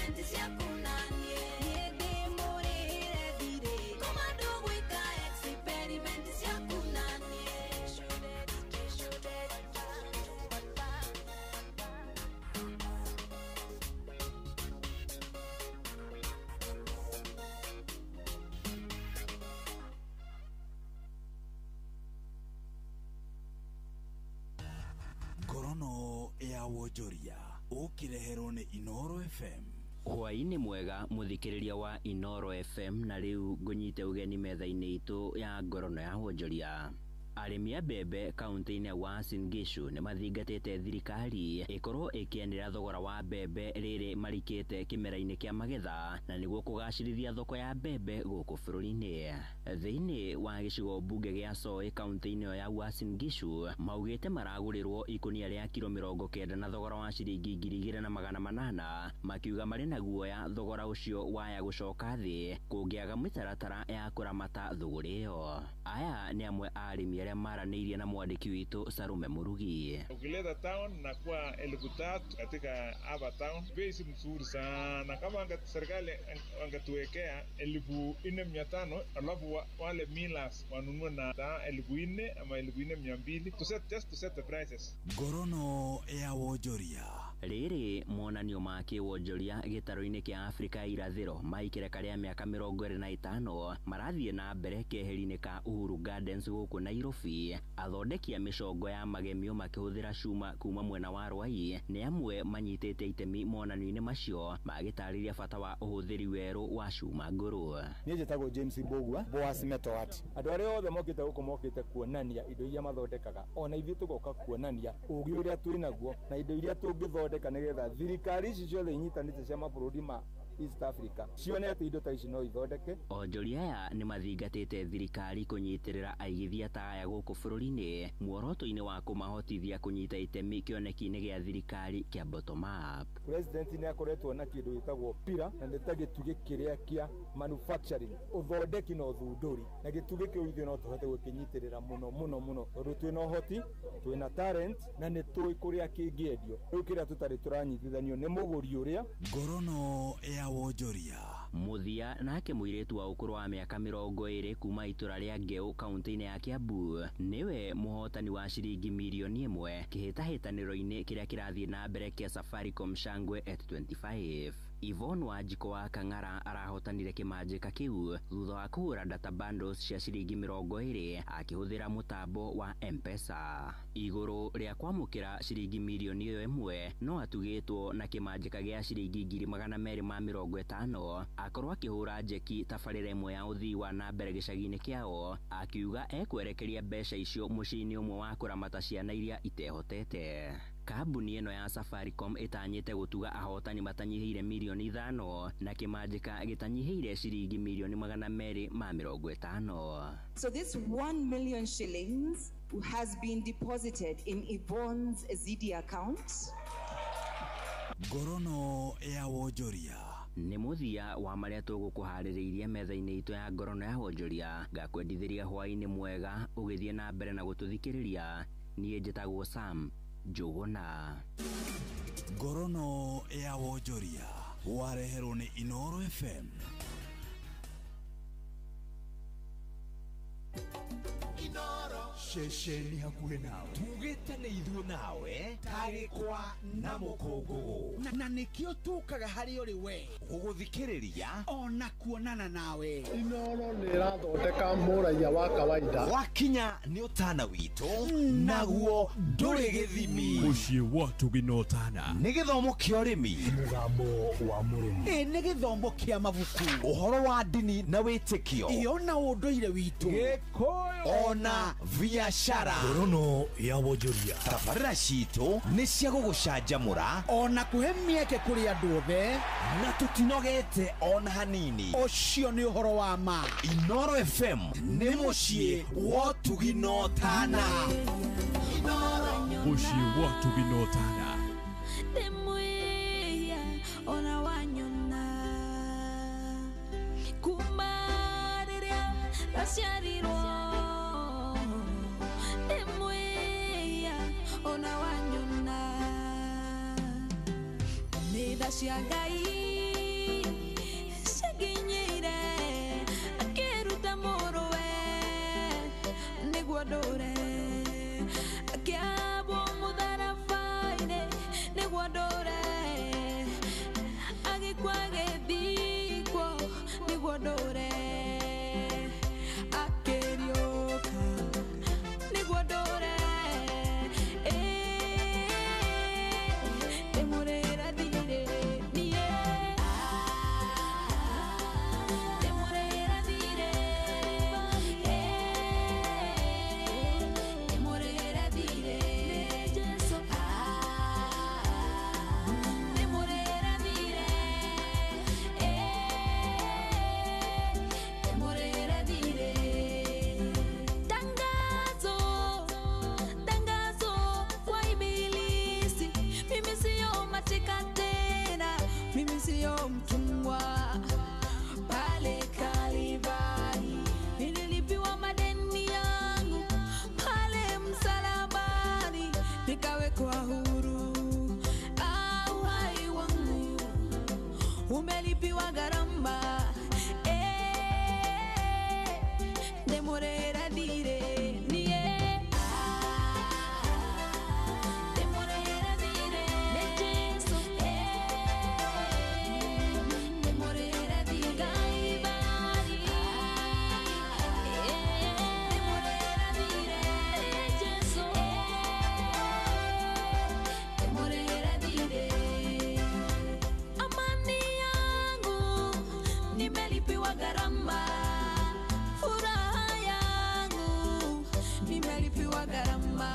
[SPEAKER 9] Experiment ciaku na niĩ. Niĩ ndĩmũrĩhĩre thirĩ. Koma ndũgwĩka experiment ciaku na niĩ.
[SPEAKER 6] Ngorono ya wonjoria ũkĩreherwo nĩ Inoro FM.
[SPEAKER 3] Hwaĩ-inĩ mwega mũthikĩrĩria wa Inoro FM, na rĩu ngũnyite ũgeni metha-inĩ itũ ya ngorono ya wonjoria. Arĩmi a mbembe kaunti-inĩ ya Uasin Gishu nĩ mathingatĩte thirikari ĩkorwo ĩkĩanĩra thogora wa mbembe rĩrĩ marikĩte kĩmera-inĩ kĩa magetha, na nĩguo kũgacĩrithia thoko ya mbembe gũkũ bũrũri-inĩ. Thĩinĩ wa gĩcigo mbunge gĩa Soy kaunti-inĩ ĩyo ya Uasin Gishu maugĩte maragũrĩrwo ikũnia rĩa kiro 90 na thogora wa ciringi 2800, makiuga marĩ na guoya thogora ũcio waya gũcoka thĩ kũngĩaga mĩtaratara ya kũramata thũgũrĩ ĩyo. Aya nĩ amwe a arĩmi arĩa maranĩirie na mwandĩki witũ Sarume Murugi.
[SPEAKER 5] Ukileta town na kuwa 3000 katika hapa town, bei si mzuri sana. Kama serikali angetuwekea 4500 alafu wale millers wanunue na 4000 ama 4200 to set, just to set the prices.
[SPEAKER 6] Ngorono ya wonjoria.
[SPEAKER 3] Rĩrĩ monanio ma kĩwonjoria gĩtarũ-inĩ kĩa Afrika ya irathĩro ma ikereka rĩa mĩaka 25 marathiĩ na mbere keheri-inĩ ka Uhuru Gardens gũkũ Nairobi. Athondeki a mĩcongo ya magemio makĩhũthĩra cuma kuma mwena wa Rwai nĩ amwe manyitĩte itemi monanio-inĩ macio, magĩtarĩria bata wa ũhũthĩri werũ wa cuma ngũrũ.
[SPEAKER 7] Niĩ njĩtagwo James Mbugua, Boas Metal Art. Andũ arĩa othe mokĩte gũkũ mokĩte kuonania indo iria mathondekaga, ona ithuĩ tũgoka kuonania ũgĩ ũrĩa twĩ naguo na indo iria tũngĩthondeka nĩgetha thirikari ici ciothe inyitanĩte cia mabũrũri ma East Africa cione atĩ indo ta ici no ithondeke.
[SPEAKER 3] Onjoria aya nĩ mathingatĩte thirikari kũnyitĩrĩra aigithia ta aya gũkũ bũrũri-inĩ muoroto-inĩ wa kũmahotithia kũnyita itemi kĩoneki-inĩ gĩa thirikari kĩa bottom up.
[SPEAKER 7] President nĩ akoretwo na kĩndũ gĩtagwo pira, na nĩ ta gĩtugĩ kĩrĩa kĩa manufacturing, ũthondeki na ũthundũri, na gĩtugĩ kĩu ithuĩ no tũhote gũkĩnyitĩrĩra mũno mũno mũno tondũ twĩna ũhoti, twĩna talent na nĩ tũĩ kũrĩa kĩngĩendio. Rĩu kĩrĩa tũtarĩ tũranyitithanio nĩ mũgũri ũrĩa.
[SPEAKER 6] Ngorono ya wonjoria.
[SPEAKER 3] Mũthia nake mũirĩtu wa ũkũrũ wa mĩaka 20 kuma itũra rĩa Ngeu kaunti-inĩ ya Kiambu nĩwe mũhotani wa ciringi mirioni 1 kĩhĩtahĩtanĩro-inĩ kĩrĩa kĩrathiĩ na mbere kĩa Safaricom Shangwe at 25. Yvonne Wanjikũ wa Kang'ara arahotanire kĩmanjĩka kĩu thutha wa kũgũra data bundles cia ciringi 20 akĩhũthĩra mũtambo wa M-Pesa. Igũrũ rĩa kwamũkĩra ciringi mirioni ĩyo 1 no atugĩtwo na kĩmanjĩka gĩa ciringi 250 akorwo akĩhũra njeki tabarĩra ĩmwe ya ũthii wa na mbere gĩcagi-inĩ kĩao, akiuga ekwerekeria mbeca icio mũciĩ-inĩ ũmwe wa kũramata ciana iria itehotete. Kambuni ĩno ya Safaricom ĩtanyĩte gũtuga ahotani matanyihĩire mirioni 5 na kĩmanjĩka gĩtanyihĩire ciringi mirioni 250.
[SPEAKER 8] So this 1 million shillings has been deposited in Yvonne's ZD account.
[SPEAKER 6] Ngorono ya wonjoria.
[SPEAKER 3] Nĩ mũthia wa marĩa tũgũkũharĩrĩirie metha-inĩ itũ ya ngorono ya wonjoria. Ngakwendithĩria hwaĩ-inĩ mwega ũgĩthiĩ na mbere na gũtũthikĩrĩria. Niĩ njĩtagwo Sam Njũgũna.
[SPEAKER 6] Ngorono ya wonjoria wareherwo nĩ Inoro FM.
[SPEAKER 11] Inoro ceceni hakuhĩ nawe, tugĩte nĩ ithuĩ nawe tarĩ kwa na mũkũngũgũ,
[SPEAKER 24] na nĩkĩo tũkaga harĩ ũrĩ we
[SPEAKER 11] gũgũthikĩrĩria
[SPEAKER 24] ona kuonana nawe.
[SPEAKER 25] Inoro nĩ ĩrathondeka mũraiya wa kawaida.
[SPEAKER 11] Wakinya nĩ ũtana witũ naguo ndũrĩ gĩthimi.
[SPEAKER 22] Mũciĩ wa Tugĩ na ũtana
[SPEAKER 11] nĩ gĩthomo kĩa ũrĩmi,
[SPEAKER 22] mũgambo wa mũrĩmi,
[SPEAKER 24] ĩ nĩ gĩthomo kĩa mabuku,
[SPEAKER 11] ũhoro wa ndini na wĩtĩkio,
[SPEAKER 24] ĩyo na ũndũire witũ,
[SPEAKER 11] Gĩkũyũ ona biashara.
[SPEAKER 22] Ngorono ya wonjoria.
[SPEAKER 11] Tabarĩra citũ nĩ cia gũgũcanjamũra
[SPEAKER 24] ona kũhe mĩeke kũrĩ andũ othe,
[SPEAKER 11] na tũtinogete ona hanini.
[SPEAKER 24] Ũcio nĩ ũhoro wa ma.
[SPEAKER 11] Inoro FM nĩ mũciĩ wa ũtugi na ũtana.
[SPEAKER 22] Mũciĩ wa ũtugi na ũtana.
[SPEAKER 9] Ndĩmwĩhia ona wanyona kuma rĩrĩa ndaciarirwo, ndĩmwĩhia ona wanyona nĩ tha cia Ngai. ndũre, akĩambwo mũtharaba-inĩ nĩguo ndũre, agĩkua agĩthikwo nĩguo ndũre, akĩriũka nĩguo ndũre. Ndĩmũrĩre thirĩ niĩ, ndĩmũrĩre thirĩ, ndĩmũrĩre thirĩ, Jesũ, ndĩmũrĩre thirĩ, ndĩmũrĩre thirĩ. Tangazo, tangazo kwa ibilisi, mimi sio mateka tena, mimi sio mtumwa. Pale Kalvari nililipiwa madeni yangu, pale msalabani nikawekwa huru. Uhai wangu umelipiwa gharama. Ndĩmũrĩre thirĩ niĩ, ndĩmũrĩre thirĩ nĩ Jesũ, ndĩmũrĩre thirĩ Kalvari, ndĩmũrĩre thirĩ nĩ Jesũ, ndĩmũrĩre thirĩ. Amani yangu nimelipiwa gharama, furaha yangu nimelipiwa gharama,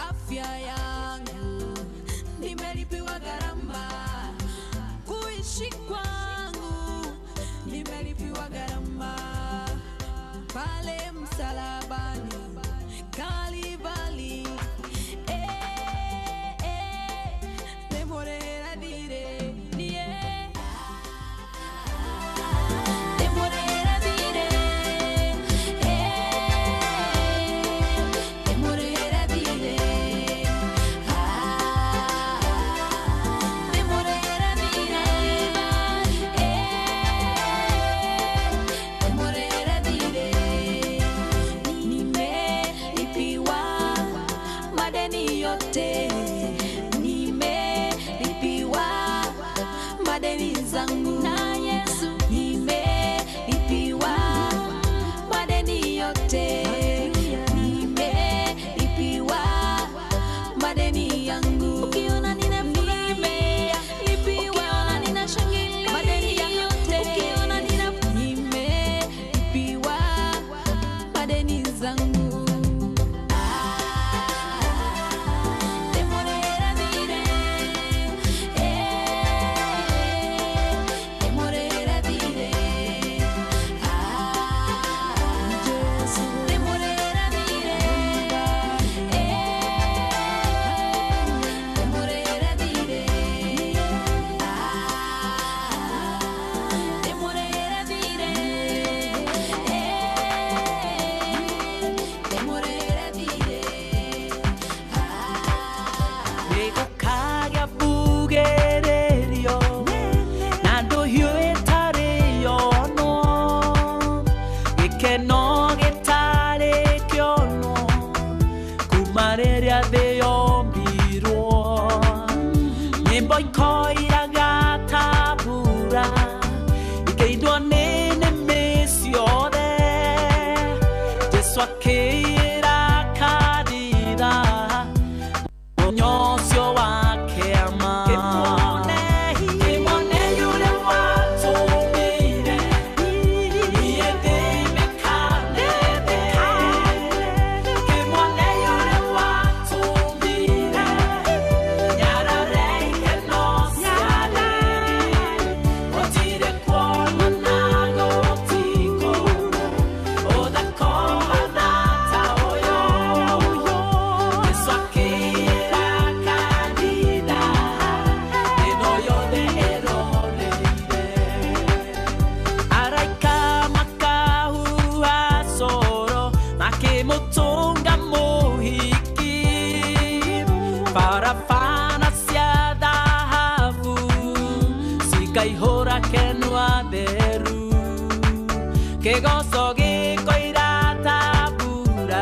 [SPEAKER 9] afya yangu nimelipiwa gharama, kuishi kwangu nimelipiwa gharama, pale msalabani Kalvari. Ndĩmũrĩre thirĩ niĩ, ndĩmũrĩre thirĩ, ndĩmũrĩre thirĩ, ndĩmũrĩre thirĩ, ndĩmũrĩre thirĩ. Nimelipiwa madeni yote, nimelipiwa madeni zangu na Yesu, nimelipiwa madeni yote, nimelipiwa madeni yangu. Ukiona ninafurahia, ukiona ninashangilia, madeni yote, ukiona nimelipiwa madeni zangu. Ndĩmũrĩre thirĩ, ndĩmũrĩre thirĩ, Jesũ, ndĩmũrĩre thirĩ, ndĩmũrĩre thirĩ, ndĩmũrĩre thirĩ, ndĩmũrĩre thirĩ.
[SPEAKER 1] Nĩgũkagĩa mbugĩrĩrio na ndũhiũ ĩtarĩ yonwo, gĩkeno gĩtarĩ kĩonwo kuma rĩrĩa thĩ yombirwo. Nyĩmbo ikoiraga ta mbura ikĩindwo nĩ nĩmĩ ciothe. Jesũ akĩĩra kanitha mũthenya ũcio wa kĩama, kĩmone ũrĩa watũmire niĩ ndĩmĩkanĩte, kĩmone ũrĩa watũmire nyarare ikeno ciarĩ, gũtirĩ kuonana gũtikũ ũthakobana ta ũyũ. Jesũ akĩra kanitha ĩno yothe ĩroneire, araika makahuha coro makĩmũtũnga mũhiki, barabara cia thahabu cikaihũra kenwa theru, kĩgoco gĩkoira ta mbura.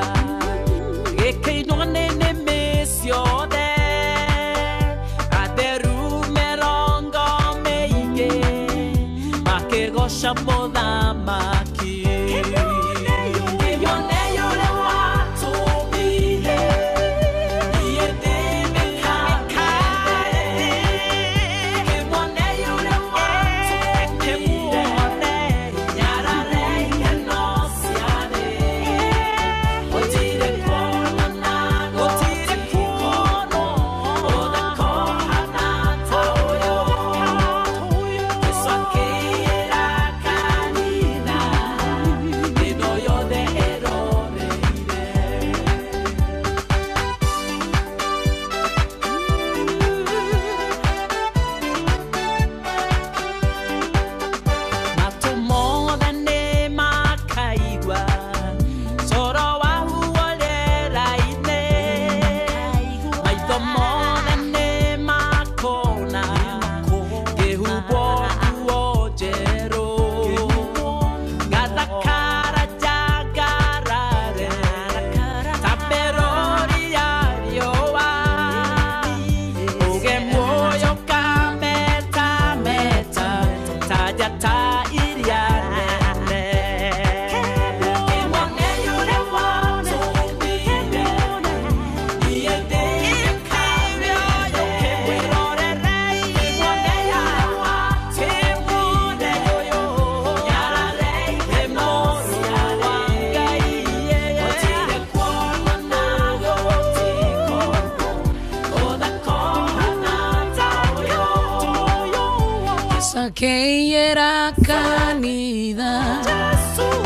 [SPEAKER 13] Akeiera kanitha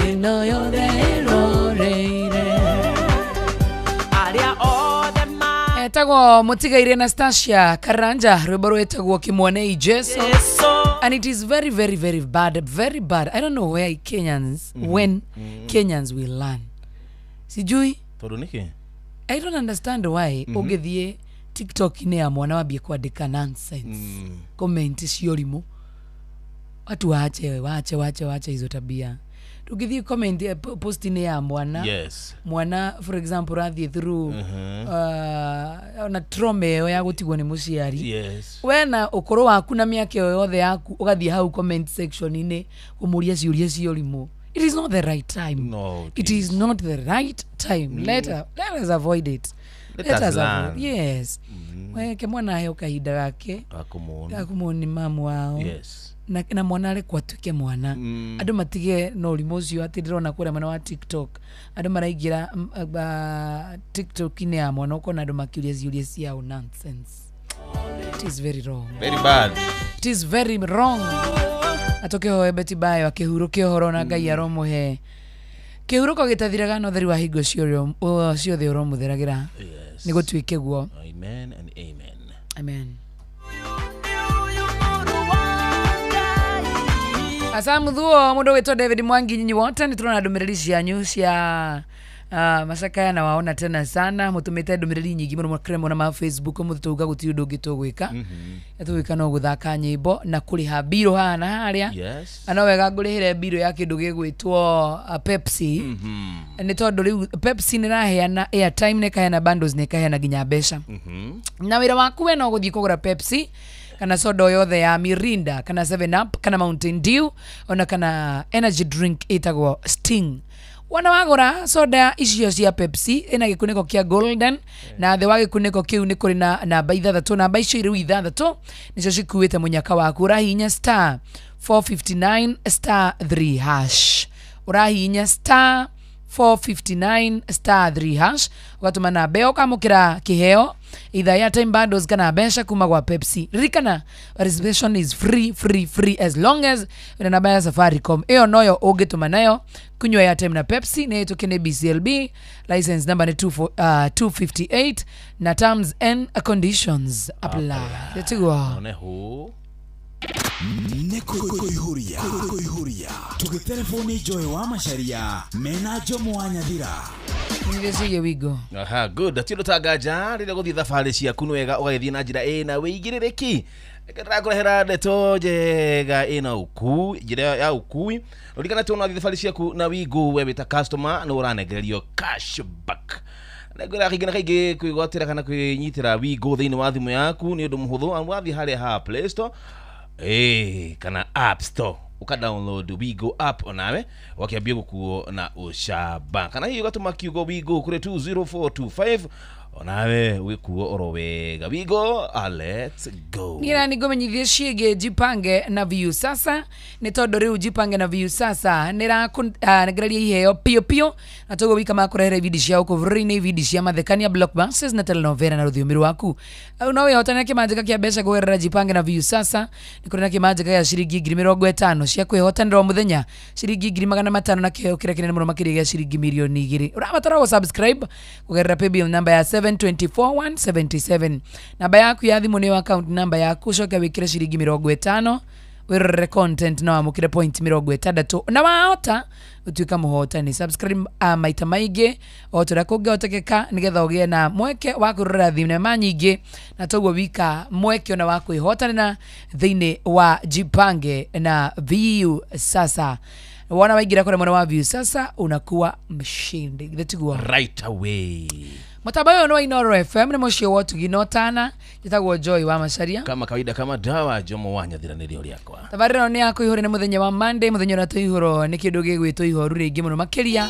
[SPEAKER 13] ĩno yothe ĩroreire.
[SPEAKER 1] Arĩa othe
[SPEAKER 13] Etagwo Mutigaire Anastasia Karanja, rwĩmbo rwĩtagwo Kimwonei Jesu. And it is very, very, very bad, very bad. I don't know where Kenyans, when Kenyans will learn. Sijui.
[SPEAKER 15] Tondũ nĩkĩ?
[SPEAKER 13] I don't understand why ũngĩthiĩ TikTok-inĩ ya mwana wambie kwandĩka nonsense, comment cia ũrimũ. Watu waache, waache, waache, waache hizo tabia. Tukithiĩ comment, post-inĩ ya mwana, mwana for example rathiĩ through ona trauma ĩyo ya gũtigwo nĩ mũciari, we na ũkũrũ waku na mĩaka ĩyo yothe yaku ũgathiĩ hau comment section-inĩ kũmũria ciũria cia ũrimũ. It is not the right time.
[SPEAKER 15] No,
[SPEAKER 13] it is not the right time. Let us avoid it.
[SPEAKER 15] Let us learn.
[SPEAKER 13] Avoid. Yes. Weke mwana aheo kahinda gake
[SPEAKER 15] Gakũmũona.
[SPEAKER 13] Gakũmũona nĩ mamu wao. Na mwana arekwo atuĩke mwana. Andũ matige na ũrimũ ũcio atĩ ndĩrona kũrĩa mwena wa TikTok andũ maraingĩra TikTok-inĩ ya mwana ũkona andũ makĩũria ciũria ciao nonsense. It is very wrong.
[SPEAKER 15] Very bad.
[SPEAKER 13] It is very wrong. Atoke Betty Bayo akĩhurũke ũhoro na Ngai aromũhe kĩhurũko gĩtathiraga na ũtheri wa hingo ciothe ũromũtheragĩra. Nĩ gũtuĩke guo.
[SPEAKER 15] Amen and amen.
[SPEAKER 13] Amen. Asa muthuo mundu witwo David Mwangi, nyinyi wote nĩ ndũmĩrĩri cianyu cia macakaya na waona tena sana mutumite ndũmĩrĩri nyingĩ mũno makĩrĩ ma Facebook mũthĩ tauga gũtirĩ ũndũ ũngĩ tũgwĩka. Tũgwĩka no gũthaka nyĩmbo na kũrĩha mbirũ haha na harĩa. Na no wega ngũrĩhĩre mbirũ ya kĩndũ gĩgwĩtwo Pepsi. Nĩ tondũ rĩu Pepsi nĩ ĩraheana airtime, nĩ ĩkaheana bundles, nĩ ĩkaheana nginya mbeca. Na wĩra waku we no gũthiĩ kũgũra Pepsi kana soda yothe ya Mirinda kana 7 Up kana Mountain Dew ona kana energy drink ĩtagwo Sting. Wana wagũra soda icio cia Pepsi ĩna gĩkunĩko kĩa golden, na thĩ wa gĩkunĩko kĩu nĩ kũrĩ na namba ithathatũ. Namba icio rĩu ithathatũ nĩcio cikuĩte mũnyaka waku. Ũrahihinya star 459 star 3 hash. Ũrahihinya star 459 star 3 hash ũgatũma namba ĩyo ũkamũkĩra kĩheo either airtime bundles kana mbeca kuma gwa Pepsi. Ririkana participation is free, free, free as long as wĩna namba ya Safaricom. Ĩyo noyo ũngĩtũma nayo kunywa airtime na Pepsi. Nĩ ĩtũke nĩ BCLB license number nĩ 258 na terms and conditions apply. Tiguo.
[SPEAKER 15] Oneho.
[SPEAKER 6] Nĩ kũihũria kũihũria tũgĩtelefoni Joy wa Macharia mena Jomo wa Nyathira.
[SPEAKER 13] Nĩndĩcirie wigo.
[SPEAKER 15] Aha, good. Ati ũndũ rĩrĩa gũthiĩ thabarĩ ciaku nĩ wega ũgagĩthiĩ na njĩra ĩna wĩigĩrĩrĩki. Ndĩrakũrehera ndeto njega ĩna ũkui, njĩra ya ũkui. Ririkana atĩ ũnathiĩ thabarĩ ciaku na Wigo we wĩta customer nĩ ũranengererio cash back. Nĩngwĩra kaingĩ na kaingĩ kwĩgwatĩra kana kwĩnyitĩra Wigo thĩinĩ wa thimũ yaku nĩ ũndũ mũhũthũ. Wathiĩ harĩa ha Play Store kana App Store uka download Wigo app onawe wakiambia gukuo na ucamba, kana hihi ugatũma kiugo Wigo kuri 20425 onawe wikuo oro wega. Wigo, let's go.
[SPEAKER 13] Ngira nĩngũmenyithie ciĩgiĩ Jipange na Viusasa nĩ tondũ rĩu Jipange na Viusasa nĩrakũnengereria iheo piũ piũ na toguo wika makũrehere ibindi cia gũkũ bũrũri-inĩ, ibindi cia mathekania, blockbusters na telenovela na rũthiomi rwaku. No wĩhotane kĩmanjĩka kĩa mbeca kũgerera Jipange na Viusasa. Nĩ kũrĩ na kĩmanjĩka gĩa ciringi 50,000 cia kwĩhotanĩra o mũthenya, ciringi 500,000 na kĩheo kĩrĩa kĩnene mũno makĩria gĩa ciringi 2,000,000. Ũrabatara gũ subscribe kũgerera paybill namba ya 724177. Namba yaku ya thimũ nĩyo account namba yaku, ũcoke wĩkĩre ciringi 50 wĩrorere content na wamũkĩre point 60 na wahota ũtuĩka mũhotani. Subscribe maita maingĩ o ta ũrĩa kũngĩhotekeka nĩgetha ũgĩe na mweke wa kwĩrorera thinema nyingĩ na toguo wika mweke ona wa kwĩhotanĩra thĩinĩ wa Jipange na Viusasa. Wana waingira kũrĩa mwena wa Viusasa unakuwa mshindi. Githĩ
[SPEAKER 15] right away.
[SPEAKER 13] Mũtambo ũyũ nĩ wa Inooro FM, nĩ mũciĩ wa ũtugi na ũtana. Njĩtagwo Joy wa Macharia.
[SPEAKER 15] Kama kawaida kama dawa Jomo wa Nyathira nĩrĩo rĩakwa.
[SPEAKER 13] Tabarĩra ĩno nĩ ya kũihũra nĩ mũthenya wa Monday, mũthenya ũrĩa tũihũrwo nĩ kĩndũ gĩgwĩtwo ihoru rĩingĩ mũno makĩria.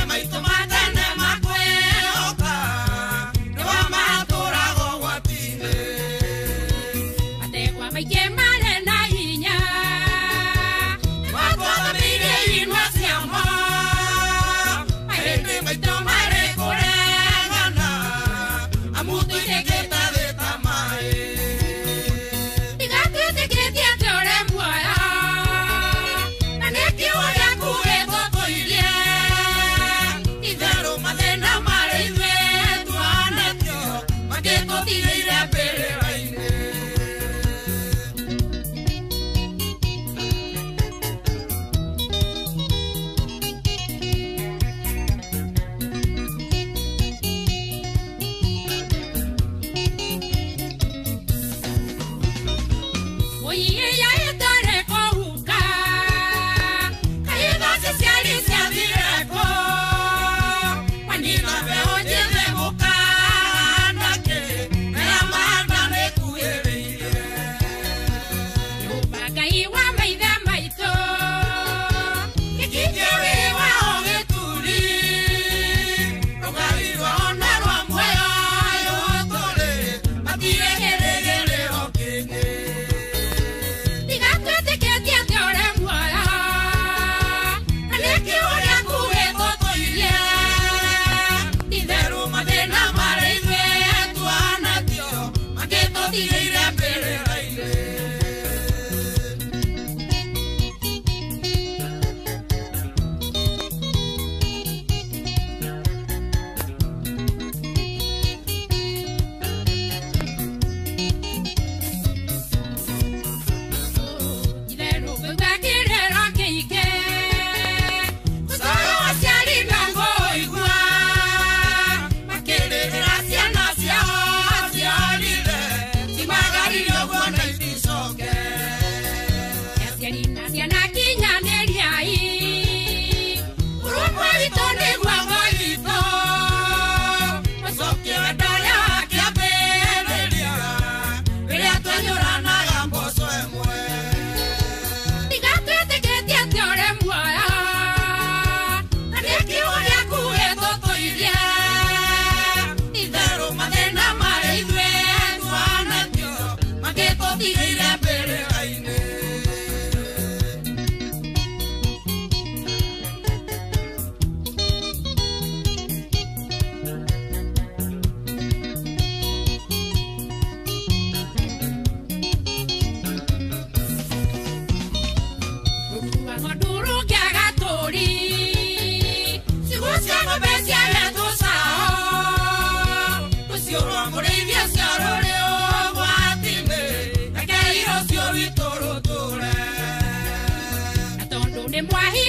[SPEAKER 16] Maitũ matene makwĩhoka.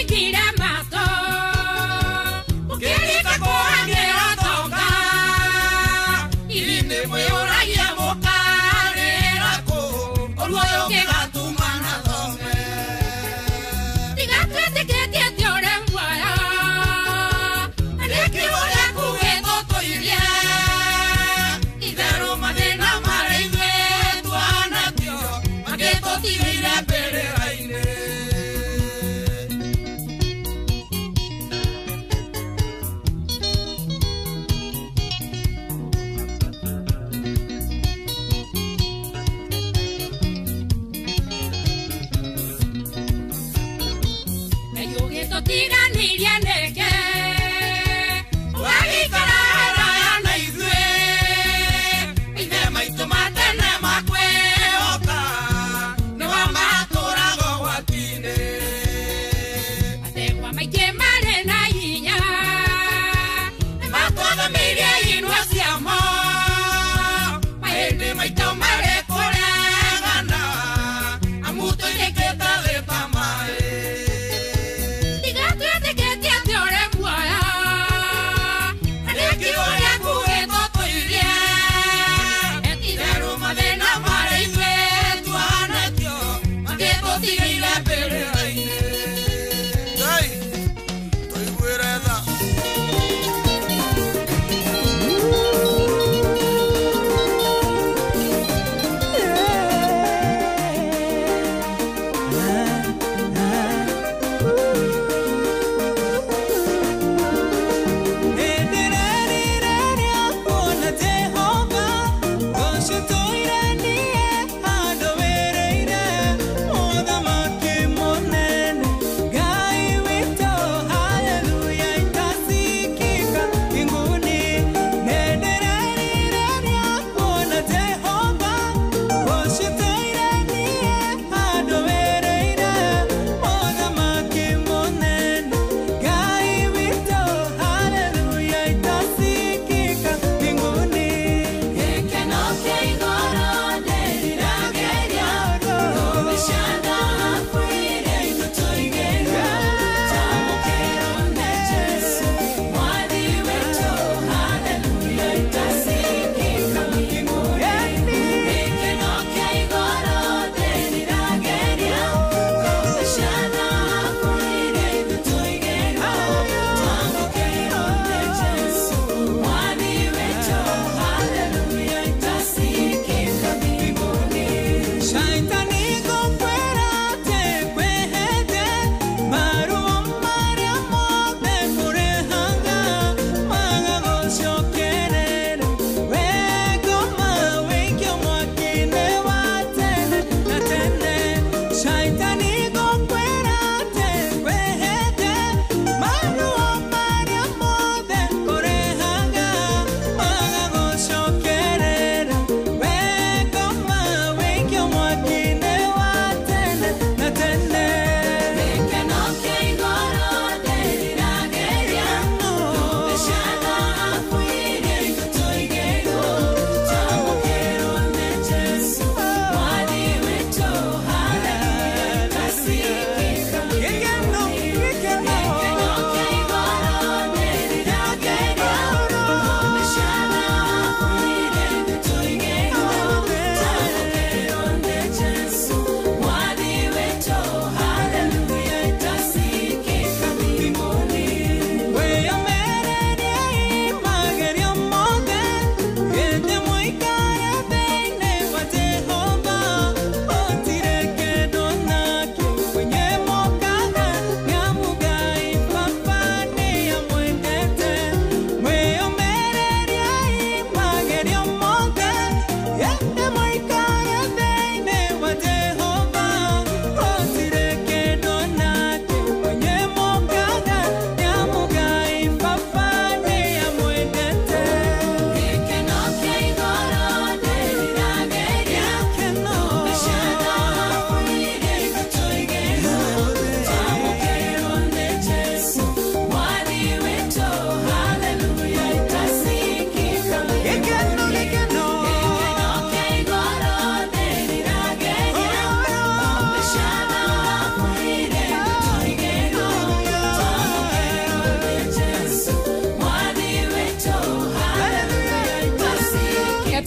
[SPEAKER 2] Mwahingire matũ mũkĩrika kũhangĩra tonga inĩ mwĩũragia mũkarĩra kũ ũruoyo ũngĩgatuma na thome tiga twĩtĩkĩtie atĩ ũrĩ muoyo na nĩkĩo rĩaku gĩtũtũirie itherũ mathĩna marĩ ithuĩ twanakio magĩtũtigĩire mbĩrĩra-inĩ.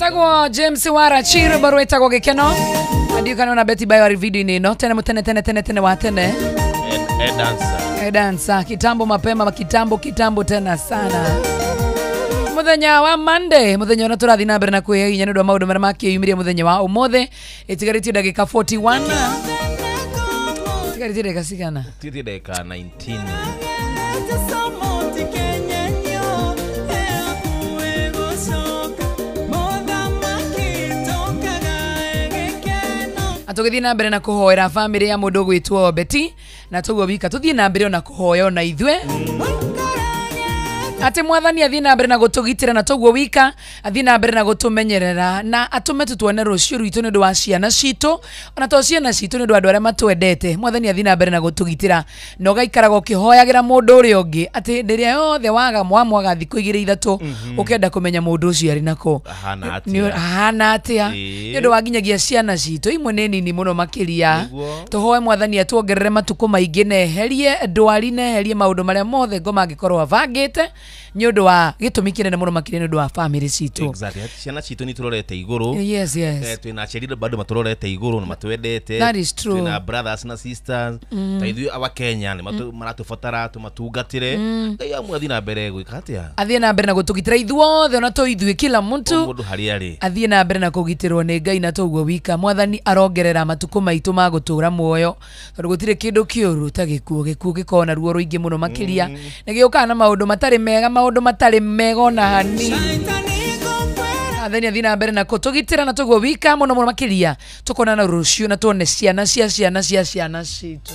[SPEAKER 13] Etagwo James Warachi rwĩmbo rwĩtagwo gĩkeno. Na ndiũ kana ona Betty Bayo arĩ video-inĩ ĩno tene mũtene tene tene tene wa tene.
[SPEAKER 15] E dancer.
[SPEAKER 13] E dancer kitambo mapema kitambo kitambo tena sana. Muthenya wa Monday, muthenya ũrĩa tũrathiĩ na mbere na kwĩhinya nĩ ũndũ wa maũndũ marĩa makĩyumĩria muthenya wa ũmũthĩ. Ĩtigarĩtie ndagĩka 41. Ĩtigarĩtie ndagĩka cigana?
[SPEAKER 15] Tigĩtie ndagĩka 19.
[SPEAKER 13] Tũgĩthiĩ na mbere na kũhoera bamĩrĩ ya mũndũ ũgwĩtwo Betty na toguo wika tũthiĩ na mbere ona kũhoya ona ithuĩ atĩ mwathani athiĩ na mbere na gũtũgitĩra na toguo wika athiĩ na mbere na gũtũmenyerera na atũme tũtuone rũciũ rwitũ nĩ ũndũ wa ciana citũ ona to ciana citũ nĩ ũndũ wa andũ arĩa matwendete. Mwathani athiĩ na mbere na gũtũgitĩra na ũgaikaraga ũkĩhoyagĩra mũndũ ũrĩa ũngĩ atĩ hĩndĩ ĩrĩa yothe waga mwamwaga thikũ igĩrĩ ithatũ ũkenda kũmenya mũndũ ũcio arĩ nako ahana atĩa nĩ ũndũ wa nginyagia ciana citũ imwe nĩ nini mũno makĩria. Tũhoe mwathani atuongerere matukũ maingĩ na eherie ndwari na eherie maũndũ marĩa mothe ngoma angĩkorwo abangĩte nĩ ũndũ wa gĩtũmi kĩnene mũno makĩria nĩ ũndũ wa family citũ.
[SPEAKER 15] Exactly. Ciana citũ nĩ tũrorete igũrũ.
[SPEAKER 13] Yes, yes.
[SPEAKER 15] Twĩna aciari bado matũrorete igũrũ na matwendete.
[SPEAKER 13] That is true.
[SPEAKER 15] Twĩna brothers na sisters. Ta ithuĩ awa Kenya nĩ maratũbatara tũmatungatĩre. Ngai amwe athiĩ na mbere gwĩka atĩa?
[SPEAKER 13] Athiĩ na mbere na gũtũgitĩra ithuothe ona to ithuĩ kila mtu.
[SPEAKER 15] Mũndũ harĩa arĩ.
[SPEAKER 13] Athiĩ na mbere na kũgitĩrwo nĩ Ngai na toguo wika. Mwathani arongerera matukũ maitũ ma gũtũra muoyo tondũ gũtirĩ kĩndũ kĩũru ta gĩkuũ. Gĩkuũ gĩkoragwo na ruo rũingĩ mũno makĩria nĩ gĩũkaga na maũndũ matarĩ mega maũndũ matarĩ mega ona hanini. Athani athiĩ na mbere na kũtũgitĩra na toguo wika mũno mũno makĩria tũkonana rũciũ na tuone ciana cia ciana cia ciana citũ.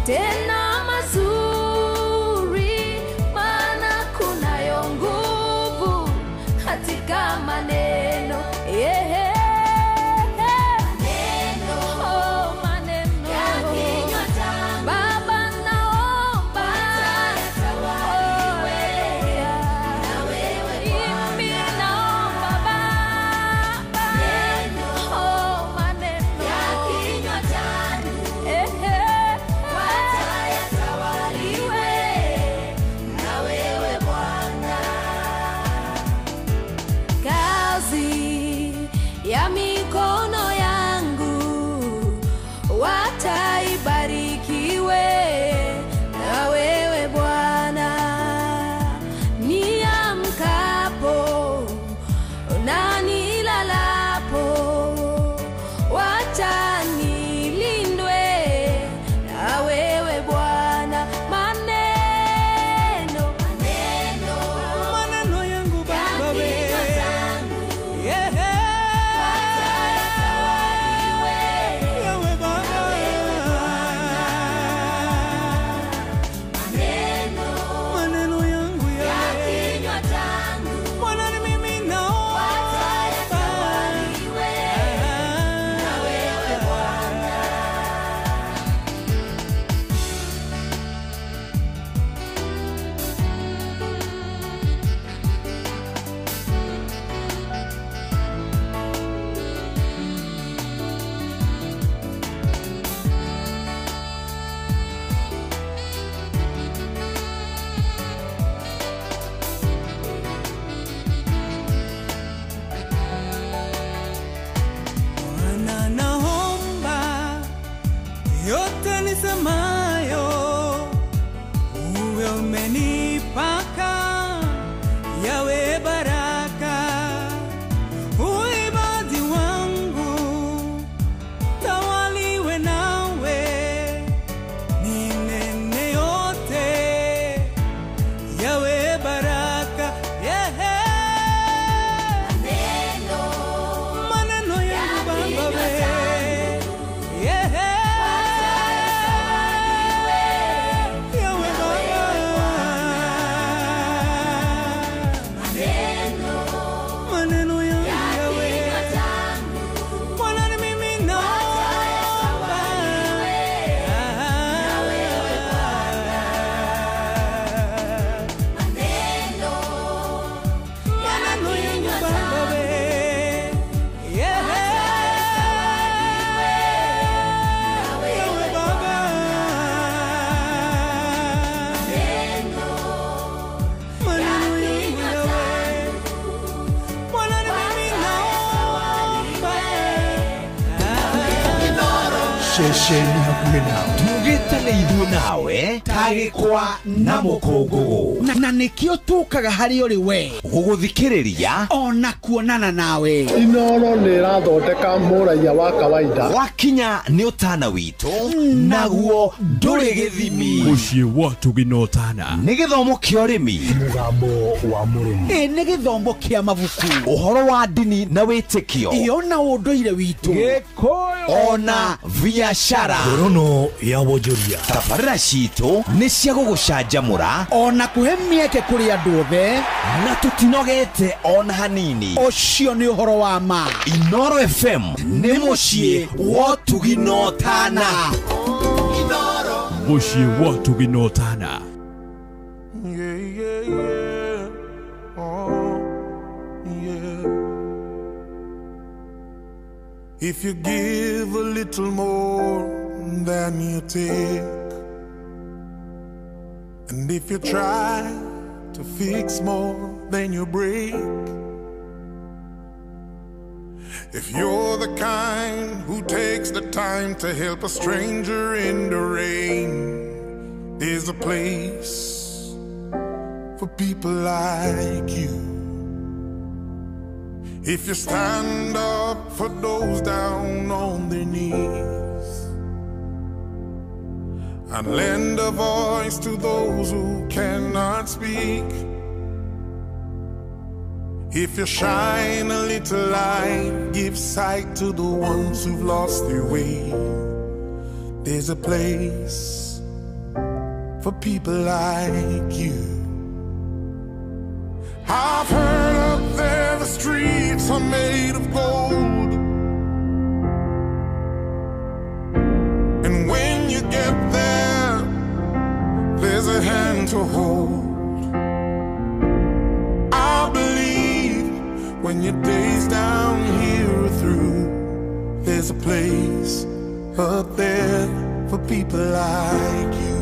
[SPEAKER 9] Tena mazuri, maana kunayo nguvu katika maneno. Yeah. Maneno, oh, maneno ya kinywa changu. Baba naomba yatawaliwe na wewe Bwana. Mimi naomba Baba, maneno, oh, maneno ya kinywa changu. Yatawaliwe na wewe Bwana.
[SPEAKER 1] yawe baraka, uimbaji wangu tawaliwe nawe, ninene yote yawe baraka. Yeah. Maneno yangu Baba we. Yeah. Yawe Baba. Maneno yangu yawe. Bwana ni mimi naomba. Maneno yangu Baba we. Yeah. Yawe Baba. Maneno yangu yawe. Bwana ni mimi naomba.
[SPEAKER 11] Ceceni hakuhĩ nawe tugĩte nĩ ithuĩ nawe tagĩkwa na mũkũngũgũ
[SPEAKER 24] na nĩkĩo tũkaga harĩ ũrĩ we
[SPEAKER 11] gũgũthikĩrĩria
[SPEAKER 24] ona kuonana nawe.
[SPEAKER 25] Inoro nĩ ĩrathondeka mũraiya wa kawaida.
[SPEAKER 11] Wakinya nĩ ũtana witũ naguo ndũrĩ gĩthimi.
[SPEAKER 22] Mũciĩ wa Tugina Ũtana.
[SPEAKER 11] Nĩ gĩthomo kĩa ũrĩmi,
[SPEAKER 22] mũgambo wa mũrĩmi,
[SPEAKER 24] ĩ nĩ gĩthomo kĩa mabuku,
[SPEAKER 11] ũhoro wa ndini na wĩtĩkio,
[SPEAKER 24] ĩyo na ũndũire witũ,
[SPEAKER 11] ona biacara,
[SPEAKER 22] ngorono ya wonjoria.
[SPEAKER 11] Tabarĩra citũ nĩ cia gũgũcanjamũra
[SPEAKER 24] ona kũhe mĩeke kũrĩ andũ othe,
[SPEAKER 11] na tũtinogete ona hanini.
[SPEAKER 24] Ũcio nĩ ũhoro wa ma.
[SPEAKER 11] Inoro FM nĩ mũciĩ wa Tugina Ũtana.
[SPEAKER 22] Mũciĩ wa Tugina Ũtana.
[SPEAKER 16] Yeah, yeah, yeah. Oh, yeah. If you give a little more than you take, and if you try to fix more than you break, if you're the kind who takes the time to help a stranger in the rain, there's a place for people like you. If you stand up for those down on their knees and lend a voice to those who cannot speak, if you shine a little light, give sight to the ones who've lost their way, there's a place for people like you. I've heard up there the streets are made of gold, and when you get there, there's a hand to hold. I believe when your days down here are through, there's a place up there for people like you.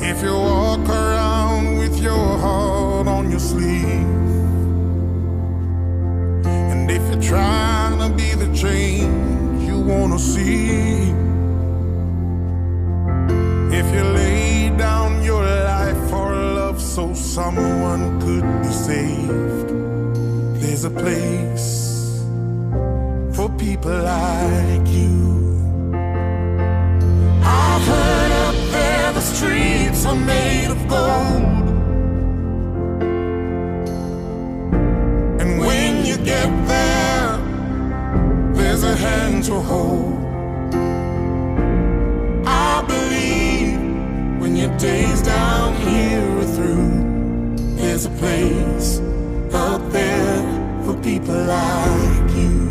[SPEAKER 16] If you walk around with your heart on your sleeve, and if you're trying to be the change you wanna see, if you lay down your life for love so someone could be saved, there's a place for people like you. I've heard up there the streets are made of gold, and when you get there, there's a hand to hold. I believe when your days down here are through, there's a place up there for people like you.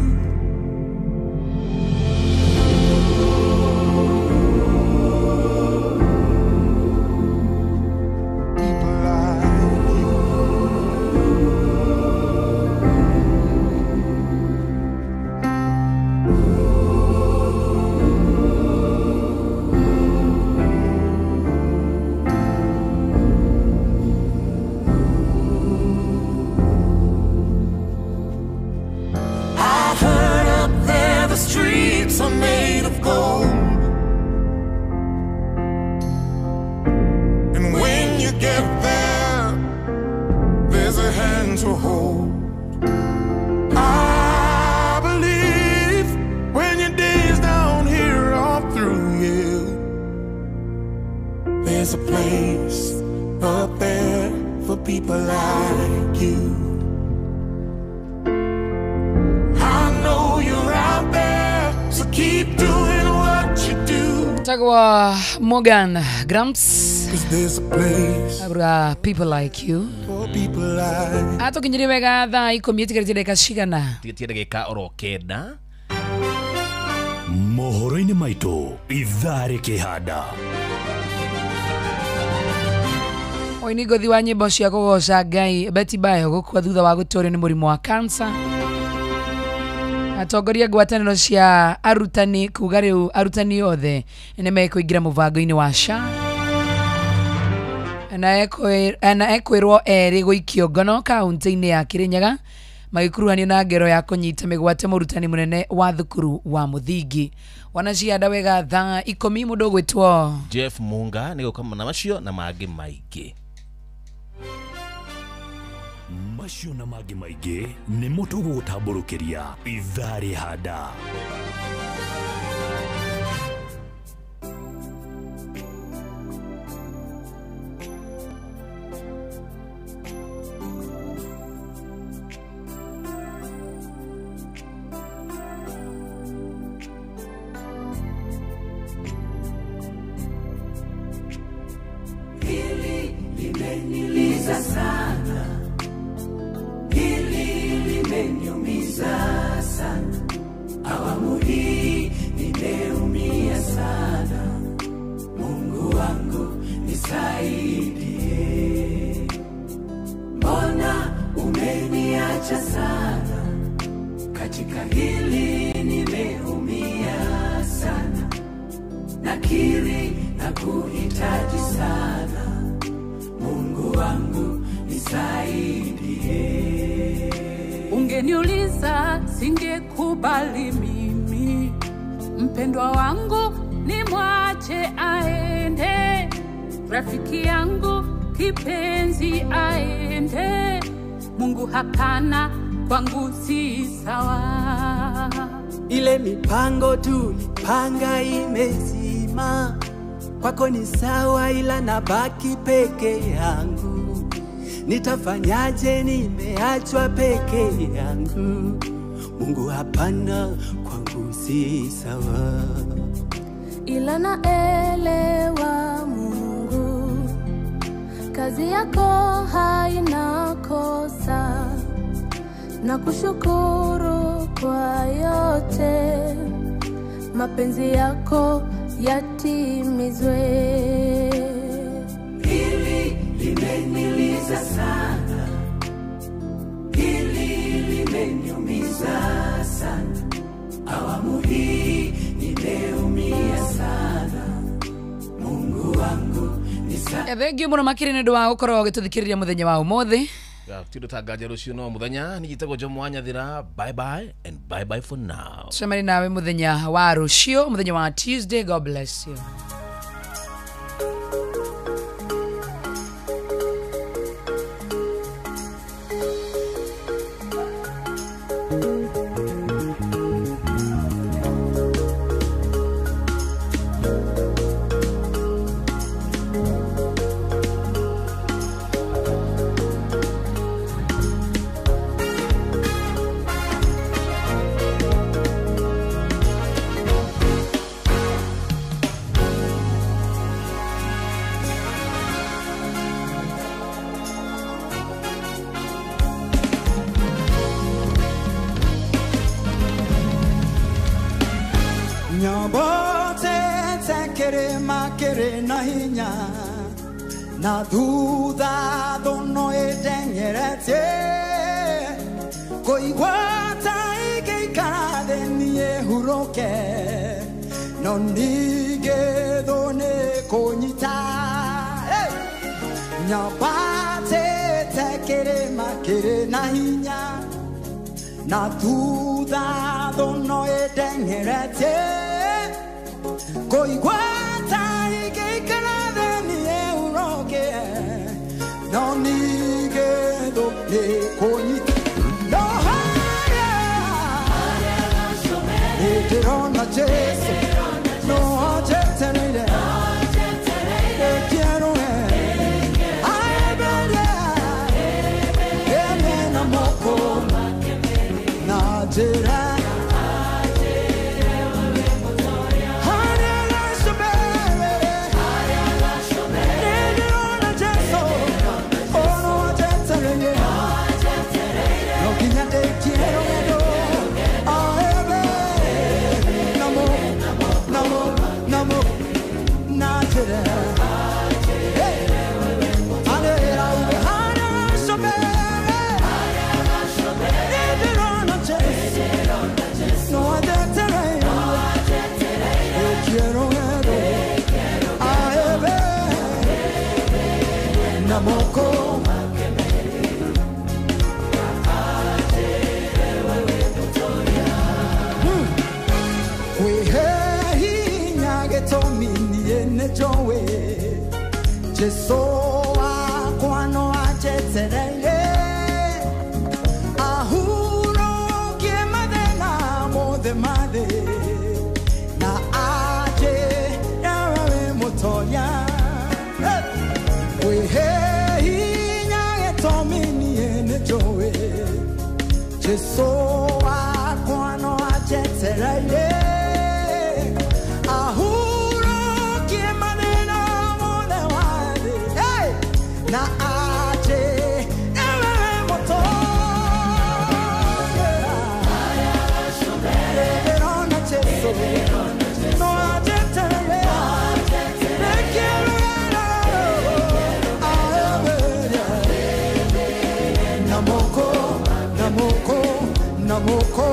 [SPEAKER 16] hand to hold. I believe when your days down here are through, yeah, there's a place up there for people like you. I know you're out there, so keep doing what you do.
[SPEAKER 13] Tagwa Morgan Gramps.
[SPEAKER 16] 'Cause there's a place
[SPEAKER 13] Abra people like you.
[SPEAKER 16] for people like
[SPEAKER 13] Atukinyire wega thaa 10 itigarĩtie ndagĩka cigana?
[SPEAKER 15] Tigatie ndagĩka oro 9.
[SPEAKER 22] Mohoro-inĩ maitũ ithaa rĩkĩhanda.
[SPEAKER 13] Mũini ngũthi wa nyĩmbo cia kũgoca Ngai Betty Bayo gũkua thutha wa gũtorio nĩ mũrimũ wa cancer. Atongoria ngwatanĩro cia arutani kuga rĩu arutani othe nĩ mekũingĩra mũbango-inĩ wa SHA. Na ekwĩrwo erĩ gũikio ngono kaunti-inĩ ya Kirinyaga magĩkuruhanio na ngero ya kũnyita mĩgwate mũrutani mũnene wa thukuru wa mũthingi. Wanacianda wega thaa 10 mũndũ ũgwĩtwo
[SPEAKER 15] Jeff Munga nĩ gũka na macio na mangĩ maingĩ.
[SPEAKER 22] Macio na mangĩ maingĩ nĩmo tũgũgũtambũrũkĩria ithaa rĩhanda.
[SPEAKER 1] Hili limeniliza sana, hili limeniumiza sana, awamu hii nimeumia sana, Mungu wangu nisaidie. Mbona umeniacha sana, katika hili nimeumia sana, nakiri na kuhitaji sana, Mungu wangu nisaidie.
[SPEAKER 17] Ungeniuliza singekubali mimi, mpendwa wangu nimwache aende, rafiki yangu kipenzi aende, Mungu hapana, kwangu si sawa.
[SPEAKER 1] Ile mipango tulipanga imezima, kwako ni sawa ila nabaki peke yangu. Nitafanyaje nimeachwa peke yangu? Mungu hapana, kwangu si sawa.
[SPEAKER 9] Ila naelewa Mungu, kazi yako haina kosa, na kushukuru kwa yote, mapenzi yako yatimizwe.
[SPEAKER 1] Hili limeniliza sana, hili limeniumiza sana, awamu hii nimeumia sana, Mungu wangu nisaidie.
[SPEAKER 13] Thank you muno makiri nĩ ũndũ wa gũkorwo ũgĩtũthikĩrĩria mũthenya wa ũmũthĩ.
[SPEAKER 15] Ti ũndũ tanganja rũciũ no mũthenya. Niĩ njĩtagwo Jomo Wanyathira. Bye bye and bye bye for now.
[SPEAKER 13] Tucemanie nawe mũthenya wa rũciũ, mũthenya wa Tuesday. God bless you.
[SPEAKER 18] Na hinya na thutha thono ĩteng'eretie kũigua ta ĩngĩikara thĩ niĩ hurũke no ningĩ thũ nĩ kũnyita. Nyambatĩte kĩrĩma kĩrĩ na hinya na thutha thono ĩteng'eretie kũigua ta ĩngĩikara thĩ niĩ hurũke no ningĩ thũ nĩ kũnyita. Jesu no njetereire ndekie rũgendo aeberia eme na moko na njĩra Jesu wakwa no anjetereire ahurũkie mathĩna mothe ma thĩ na anjĩre we mũtoria. Kwĩhe hinya gĩtũmi niĩ nĩnjũĩ Jesu wakwa no anjetereire ahurũkie mathĩna mothe ma thĩ na aje ewe motoria. Nĩndĩrona Jesu no anjetereire ndekie rũgendo aeberia na moko na moko na moko.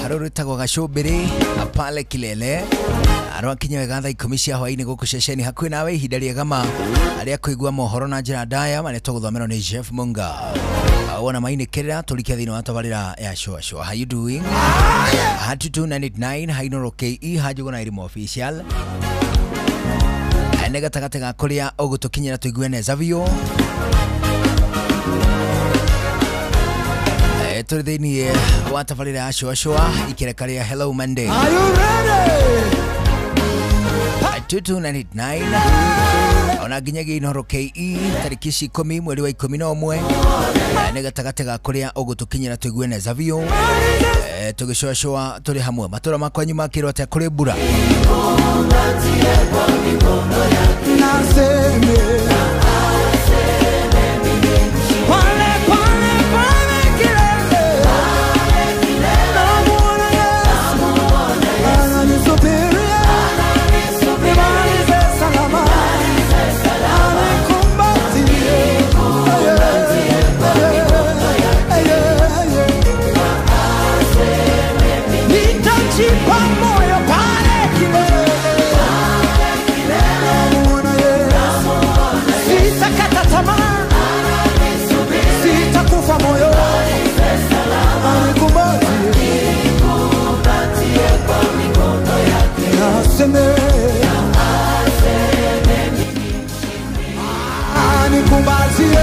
[SPEAKER 4] Arorwĩtagwo Gacũmbĩrĩ pale Kilele arwakinya wega thaa 10 cia hwaĩ-inĩ gũkũ ceceni hakuhĩ nawe ihinda rĩega ma arĩa kũigua mohoro na njĩra ndaya marĩa tũgũthomerwo nĩ Jeff Munga wona mainĩkĩrĩra tũrike thĩinĩ wa tabarĩra ya Shua Shua. How you doing? Hatu 2989 Hainoro KE Hajuguna Irimo official nĩ gatagatĩ ga kũrĩa ũgũtũkinyĩra tũigue neza biũ tũrĩ thĩinĩ wa tabarĩra ya Shua Shua ikereka rĩa Hello Monday.
[SPEAKER 18] Are you ready?
[SPEAKER 4] 2989 ona nginyagia Inooro KE tarĩki ici 10 mweri wa 11 nĩ gatagatĩ ga kũrĩa ũgũtũkinyĩra tũigue neza biũ tũgĩcũacũa tũrĩ hamwe matũra makwa nyuma kĩrwo atĩa kũrĩ mbura
[SPEAKER 18] Anikumbatie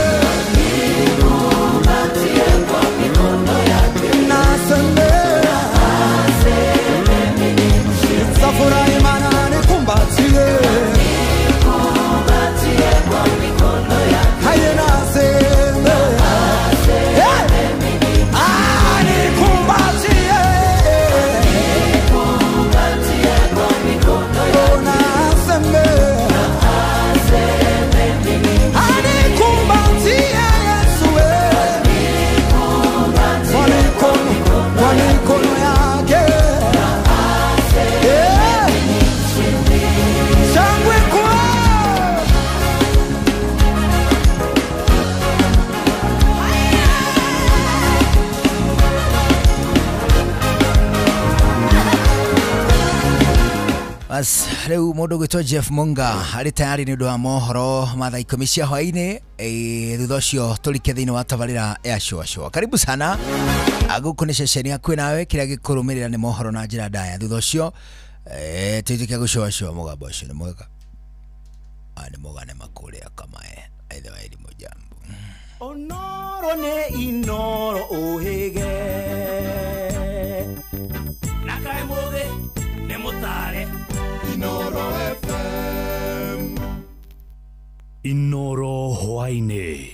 [SPEAKER 18] Yesu.
[SPEAKER 4] Bas rĩu mũndũ ũgwĩtwo Jeff Munga arĩ tayari nĩ ũndũ wa mohoro ma thaa 10 cia hwaĩ-inĩ. Thutha ũcio tũrike thĩinĩ wa tabarĩra ya Shua Shua. Karibu sana gũkũ nĩ ceceni hakuhĩ nawe, kĩrĩa gĩkũrũmĩrĩra nĩ mohoro na njĩra ndaya. Thutha ũcio tuituke gũcũa cũa mũgambo ũcio nĩ mwega, nĩ mũgane makũrĩa kamae aithe wa elimu jambo.
[SPEAKER 10] Onoro nĩ Inoro ũhĩge
[SPEAKER 2] na kaĩ mũthĩ nĩ mũtare.
[SPEAKER 16] Inoro FM.
[SPEAKER 22] Inoro hwaĩ-inĩ.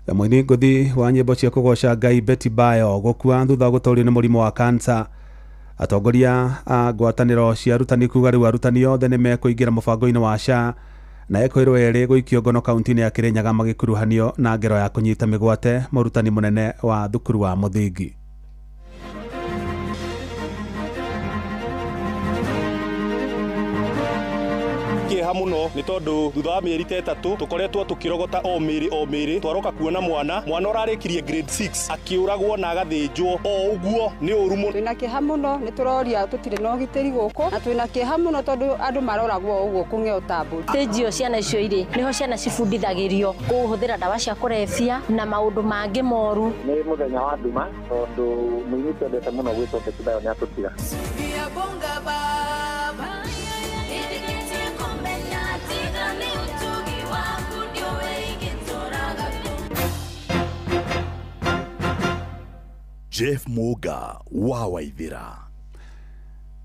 [SPEAKER 12] Mũini ngũthi wa nyĩmbo cia kũgoca Ngai Betty Bayo gũkua thutha wa gũtoorio nĩ mũrimũ wa kansa. Atongoria a ngwatanĩro cia arutani kuga rĩu arutani othe nĩ mekũingĩra mũbango-inĩ wa SHA, na ekũĩrwo erĩ gũikio ngono kaunti-inĩ ya Kĩrĩnyaga magĩkuruhanio na ngero ya kũnyita mĩgwate mũrutani mũnene wa thukuru wa mũthingi.
[SPEAKER 19] Kĩeha mũno nĩ tondũ thutha wa mĩeri ta 3 tũkoretwo tũkĩrogota o mĩĩrĩ twaroka kuona mwana ũrarĩkirie grade 6 akĩũragwo na agathĩnjwo o ũguo nĩ ũru mũno.
[SPEAKER 20] Twĩna kĩeha mũno nĩ tũroria tũtirĩ na ũgitĩri gũkũ, na twĩna kĩeha mũno tondũ andũ maroragwo ũguo kũng'eo ta mbũri.
[SPEAKER 21] Stage ciana icio irĩ nĩho ciana cibundithagĩrio kũhũthĩra ndawa cia kũrebia na maũndũ mangĩ moru.
[SPEAKER 23] Nĩ mũthenya wa nduma tondũ mũini twendete mũno gwĩtwo Betty Bayo nĩ atũtiga.
[SPEAKER 22] Jeff Muga wa Waithira.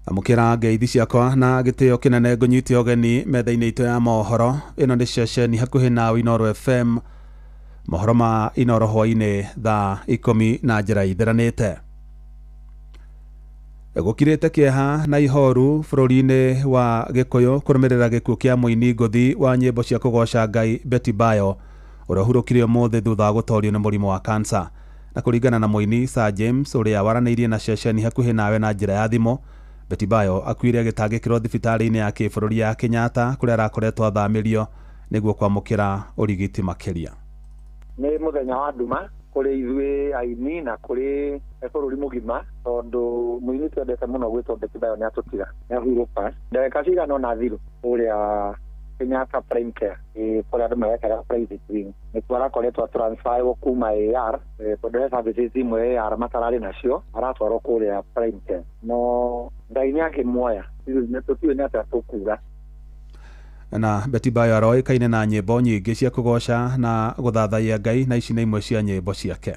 [SPEAKER 12] Amũkĩra ngeithi ciakwa na gĩtĩo kĩnene ngũnyite ũgeni metha-inĩ itũ ya mohoro. Ĩno nĩ ceceni hakuhĩ nawe Inoro FM. Mohoro ma Inoro hwaĩ-inĩ thaa 10 na njĩra itheranĩte. Gũkirĩte kĩeha na ihoru bũrũri-inĩ wa Gĩkũyũ kũrũmĩrĩra gĩkuũ kĩa mũini ngũthi wa nyĩmbo cia kũgoca Ngai Betty Bayo ũrĩa ũhurũkire ũmũthĩ thutha wa gũtoorio nĩ mũrimũ wa kansa. Na kũringana na mũini Sir James ũrĩa waranĩirie na ceceni hakuhĩ nawe na njĩra ya thimũ, Betty Bayo akuire agĩtangĩkĩrwo thibitarĩ-inĩ ya kĩbũrũri ya Kenyatta kũrĩa arakoretwo athamĩrio nĩguo kwamũkĩra ũrigiti makĩria.
[SPEAKER 23] Nĩ mũthenya wa nduma kũrĩ ithuĩ aini na kũrĩ bũrũri mũgima tondũ mũini twendete mũno gwĩtwo Betty Bayo nĩ atũtiga, nĩ ahurũka ndagĩka cigana ũna thiru kũrĩa Kenyatta Prime Care kũrĩa andũ marekaga private wing nĩkuo arakoretwo transferwo kuma AR tondũ he services imwe AR matararĩ nacio aratwarwo kũrĩa Prime Care, no Ngai nĩ akĩmuoya tũtiũĩ nĩ atĩa tũkuga.
[SPEAKER 12] Na Betty Bayo aroĩkaine na nyĩmbo nyingĩ cia kũgoca na gũthathaiya Ngai, na ici nĩ imwe cia nyĩmbo ciake.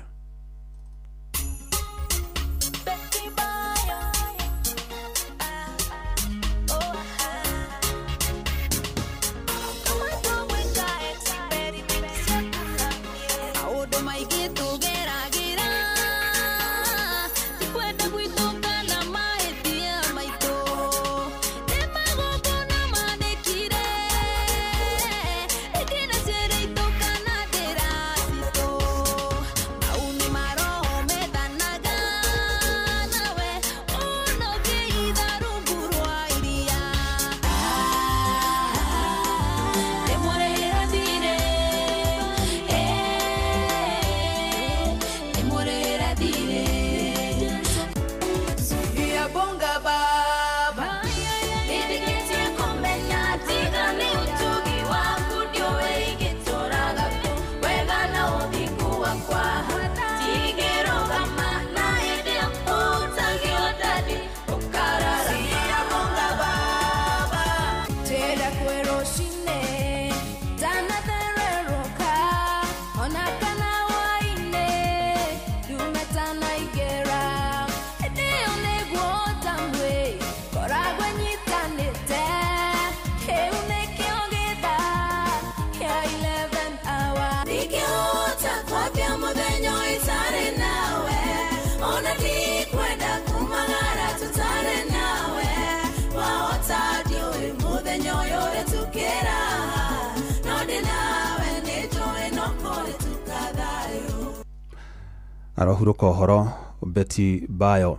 [SPEAKER 12] Arohuruka ũhoro Betty Bayo.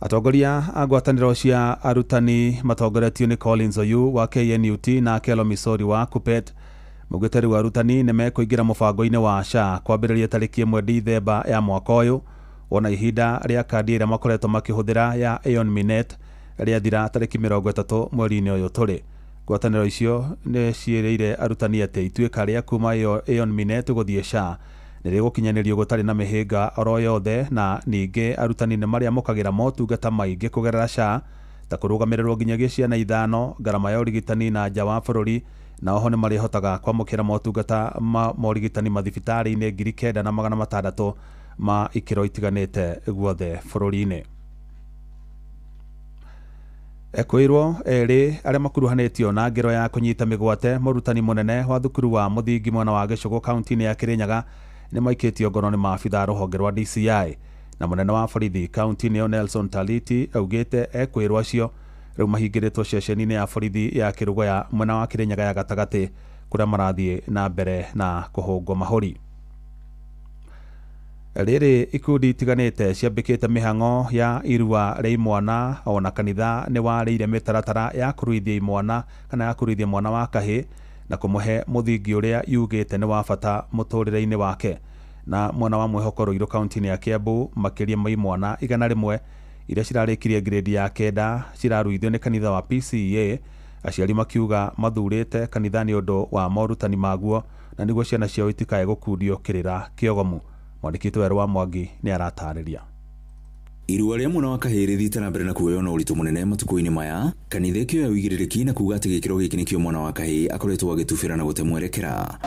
[SPEAKER 12] Atongoria a ngwatanĩro cia arutani matongoretio nĩ Collins Oyu wa KNUT na Kelo Misori wa KUPPET maugĩte rĩu arutani nĩ mekũingĩra mũbango-inĩ wa SHA kwambĩrĩria tarĩki 1 Dithemba ya mwaka ũyũ, Wona ihinda rĩa kandi ĩrĩa makoretwo makĩhũthĩra ya Aon Minet rĩathira tarĩki 30 mweri-inĩ ũyũ tũrĩ. Ngwatanĩro icio nĩ ciĩrĩire arutani atĩ ituĩka rĩa kuma Aon Minet gũthiĩ SHA nĩ rĩgũkinyanĩrio gũtarĩ na mĩhĩnga oro yothe, na ningĩ arutani nĩ marĩamũkagĩra motungata maingĩ kũgerera SHA ta kũrũgamĩrĩrwo nginyagia ciana 5, ngarama ya ũrigitani na nja wa bũrũri, na oho nĩ marĩhotaga kwamũkĩra motungata ma morigitani mathibitarĩ-inĩ 9600 ma ikĩro itiganĩte guothe bũrũri-inĩ. Ekwĩrwo erĩ arĩa makuruhanĩtio na ngero ya kũnyita mĩgwate mũrutani mũnene wa thukuru wa mũthingi mwena wa Gĩcũgũ kaunti-inĩ ya Kĩrĩnyaga nĩ maikĩtio ngono nĩ maabitha a rũhonge rwa DCI. Na mũnene wa borithi kaunti-inĩ ĩyo Nelson Taliti augĩte ekwĩrwo acio rĩu mahingĩrĩtwo ceceni-inĩ ya borithi ya Kĩrũgoya mwena wa Kĩrĩnyaga ya gatagatĩ kũrĩa marathiĩ na mbere na kũhũngwo mahũri. Rĩrĩ ikundi itiganĩte ciambĩkĩte mĩhang'o ya irua rĩa imwana, ona kanitha nĩ warĩire mĩtaratara ya kũruithia imwana kana ya kũruithia mwana wa kahĩ na kũmũhe mũthingi ũrĩa yugĩte nĩ wa bata mũtũrĩre-inĩ wake. Na mwena wa Mwĩhoko Ruiru kaunti-inĩ ya Kiambu makĩria ma imwana 100 iria cirarĩkirie grade ya 9 ciraruithio nĩ kanitha wa PCEA, aciari makiuga mathurĩte kanitha nĩ ũndũ wa morutani maguo na nĩguo ciana ciao itikae gũkundio kĩrĩra kĩogomu. Mwandĩki Werũ wa Mwangi nĩ aratarĩria.
[SPEAKER 3] Irua rĩa mwana wa kahĩĩ rĩthiĩte na mbere na kuoywo na ũritũ mũnene matukũ-inĩ maya, kanitha ĩkĩoya ũigĩrĩrĩki na kuuga atĩ gĩkĩro gĩkĩ nĩkĩo mwana wa kahĩĩ akoretwo agĩtubĩra na gũte mwerekera.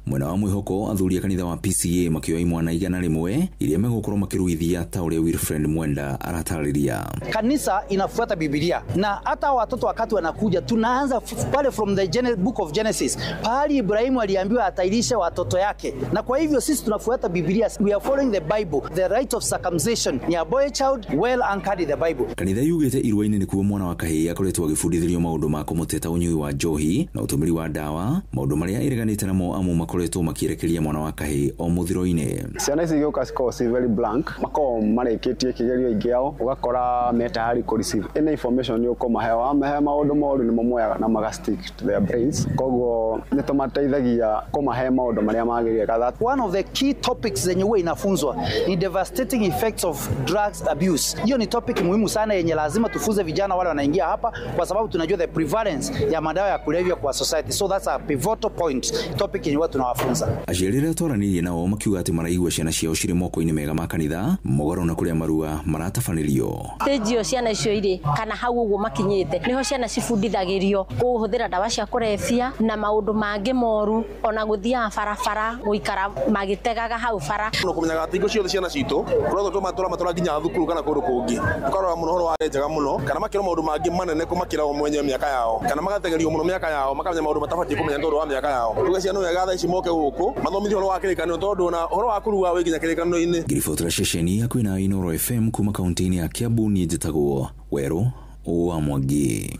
[SPEAKER 3] Mwena wa Mwĩhoko athuri a kanitha wa PCEA makĩoya imwana 100 iria megũkorwo makĩruithia ta ũrĩa Wilfred Mwenda aratarĩria.
[SPEAKER 5] Kanisa inafuata Biblia na hata watoto wakati wanakuja tunaanza pale from the book of Genesis, pahali Ibrahimu aliambiwa atailishe watoto yake, na kwa hivyo sisi tunafuata Biblia. We are following the Bible. The right of circumcision ni a boy child well anchored in the Bible.
[SPEAKER 3] Kanitha yugĩte irua-inĩ nĩkuo mwana wa kahĩĩ akoretwo agĩbundithĩrio maũndũ ma kũmũteta ũnyui wa njohi na ũtũmĩri wa ndawa, maũndũ marĩa ĩreganĩte namo amu makoretwo makĩerekeria mwana wa kahĩĩ o mũthiro-inĩ.
[SPEAKER 7] Ciana ici igĩũka cikoragwo ci very blank, makoragwo marĩkĩtie kĩgerio aingĩ ao, ũgakora me tayari kũ receive any information ũkũmahe, wamahe maũndũ moru nĩmo moyaga na maga stick to their brains, koguo nĩ tũmateithagia kũmahe maũndũ marĩa magĩrĩire.
[SPEAKER 5] One of the key topics zenye huwa inafunzwa ni devastating effects of drugs abuse. Hiyo ni topic muhimu sana yenye lazima tufunze vijana wale wanaingia hapa, kwa sababu tunajua the prevalence ya madawa ya kulevya kwa society, so that's a pivotal point topic yenye watu tunawafunza.
[SPEAKER 3] Aciari arĩa twaranĩirie nao makiuga atĩ maraigua ciana ciao cirĩ moko-inĩ mega ma kanitha mũgarũ na kũrĩa marua maratabanĩrio.
[SPEAKER 21] Stage ĩyo ciana icio irĩ kana hau ũguo makinyĩte nĩho ciana cibundithagĩrio kũhũthĩra ndawa cia kũrebia na maũndũ mangĩ moru, ona gũthiaga barabara gũikara magĩtegaga hau bara.
[SPEAKER 8] No kũmenyaga atĩ hingo ciothe ciana citũ kũrĩa tũmatwara nginya thukuru kana kũndũ kũngĩ ũkarora mũno ũhoro wa njega mũno, kana makĩrwo maũndũ mangĩ manene kũmakĩra o mwenyewe mĩaka yao, kana magategerio mũno mĩaka yao, makamenya maũndũ matabatiĩ kũmenya nĩ tondũ wa mĩaka yao. Tuge ciana wega thaa ici moke gũkũ mathomithio ũhoro wa kĩrĩkanĩro tondũ ona ũhoro wa kũrua wĩ nginya kĩrĩkanĩro-inĩ.
[SPEAKER 3] Ngiribotera ceceni hakuhĩ na Inooro FM kuma kaunti-inĩ ya Kiambu, niĩ njĩtagwo Werũ wa Mwangi.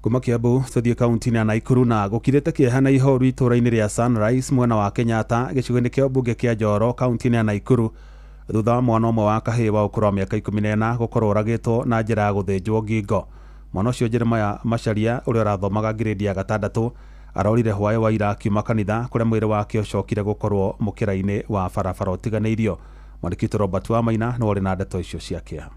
[SPEAKER 12] Kuma Kiambu tũthiĩ kaunti-inĩ ya Naikuru na gũkirĩte kĩeha na ihoru itũũra-inĩ rĩa Sunrise mwena wa Kenyatta gĩcigo-inĩ kĩa mbunge kĩa Njoro kaunti-inĩ ya Naikuru thutha wa mwana ũmwe wa kahĩĩ wa ũkũrũ wa mĩaka 14 gũkorwo oragĩtwo na njĩra ya gũthĩnjwo ngingo. Mwana ũcio Jeremiah Macharia ũrĩa ũrathomaga grade ya 6 arorire hwaĩ wa ira akiuma kanitha kũrĩa mwĩrĩ wake ũcokire gũkorwo mũkĩra-inĩ wa barabara ũtiganĩirio. Mwandĩki witũ Robert Wamaina nĩwe ũrĩ na ndeto icio cia kĩeha.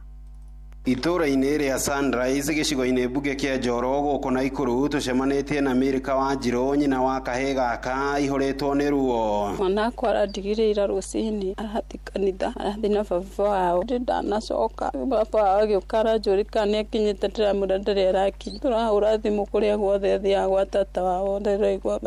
[SPEAKER 14] Itũũra-inĩ rĩa Sunrise gĩcigo-inĩ mbunge kĩa Njoro gũkũ Naikuru tũcemanĩtie na Milka Wanjirũ nyina wa kahĩĩ gaka aihũrĩtwo nĩ ruo.
[SPEAKER 26] Mwana akwa arandigire ira rũcinĩ arathiĩ kanitha, arathiĩ na baba wao, ndĩ ndanacoka. Baba wao agĩũka aranjũria kana nĩakinyĩte, ndĩramwĩra ndarĩ arakinya. Tũrahũra thimũ kũrĩa guothe athiaga gwa tata wao, ndĩraigua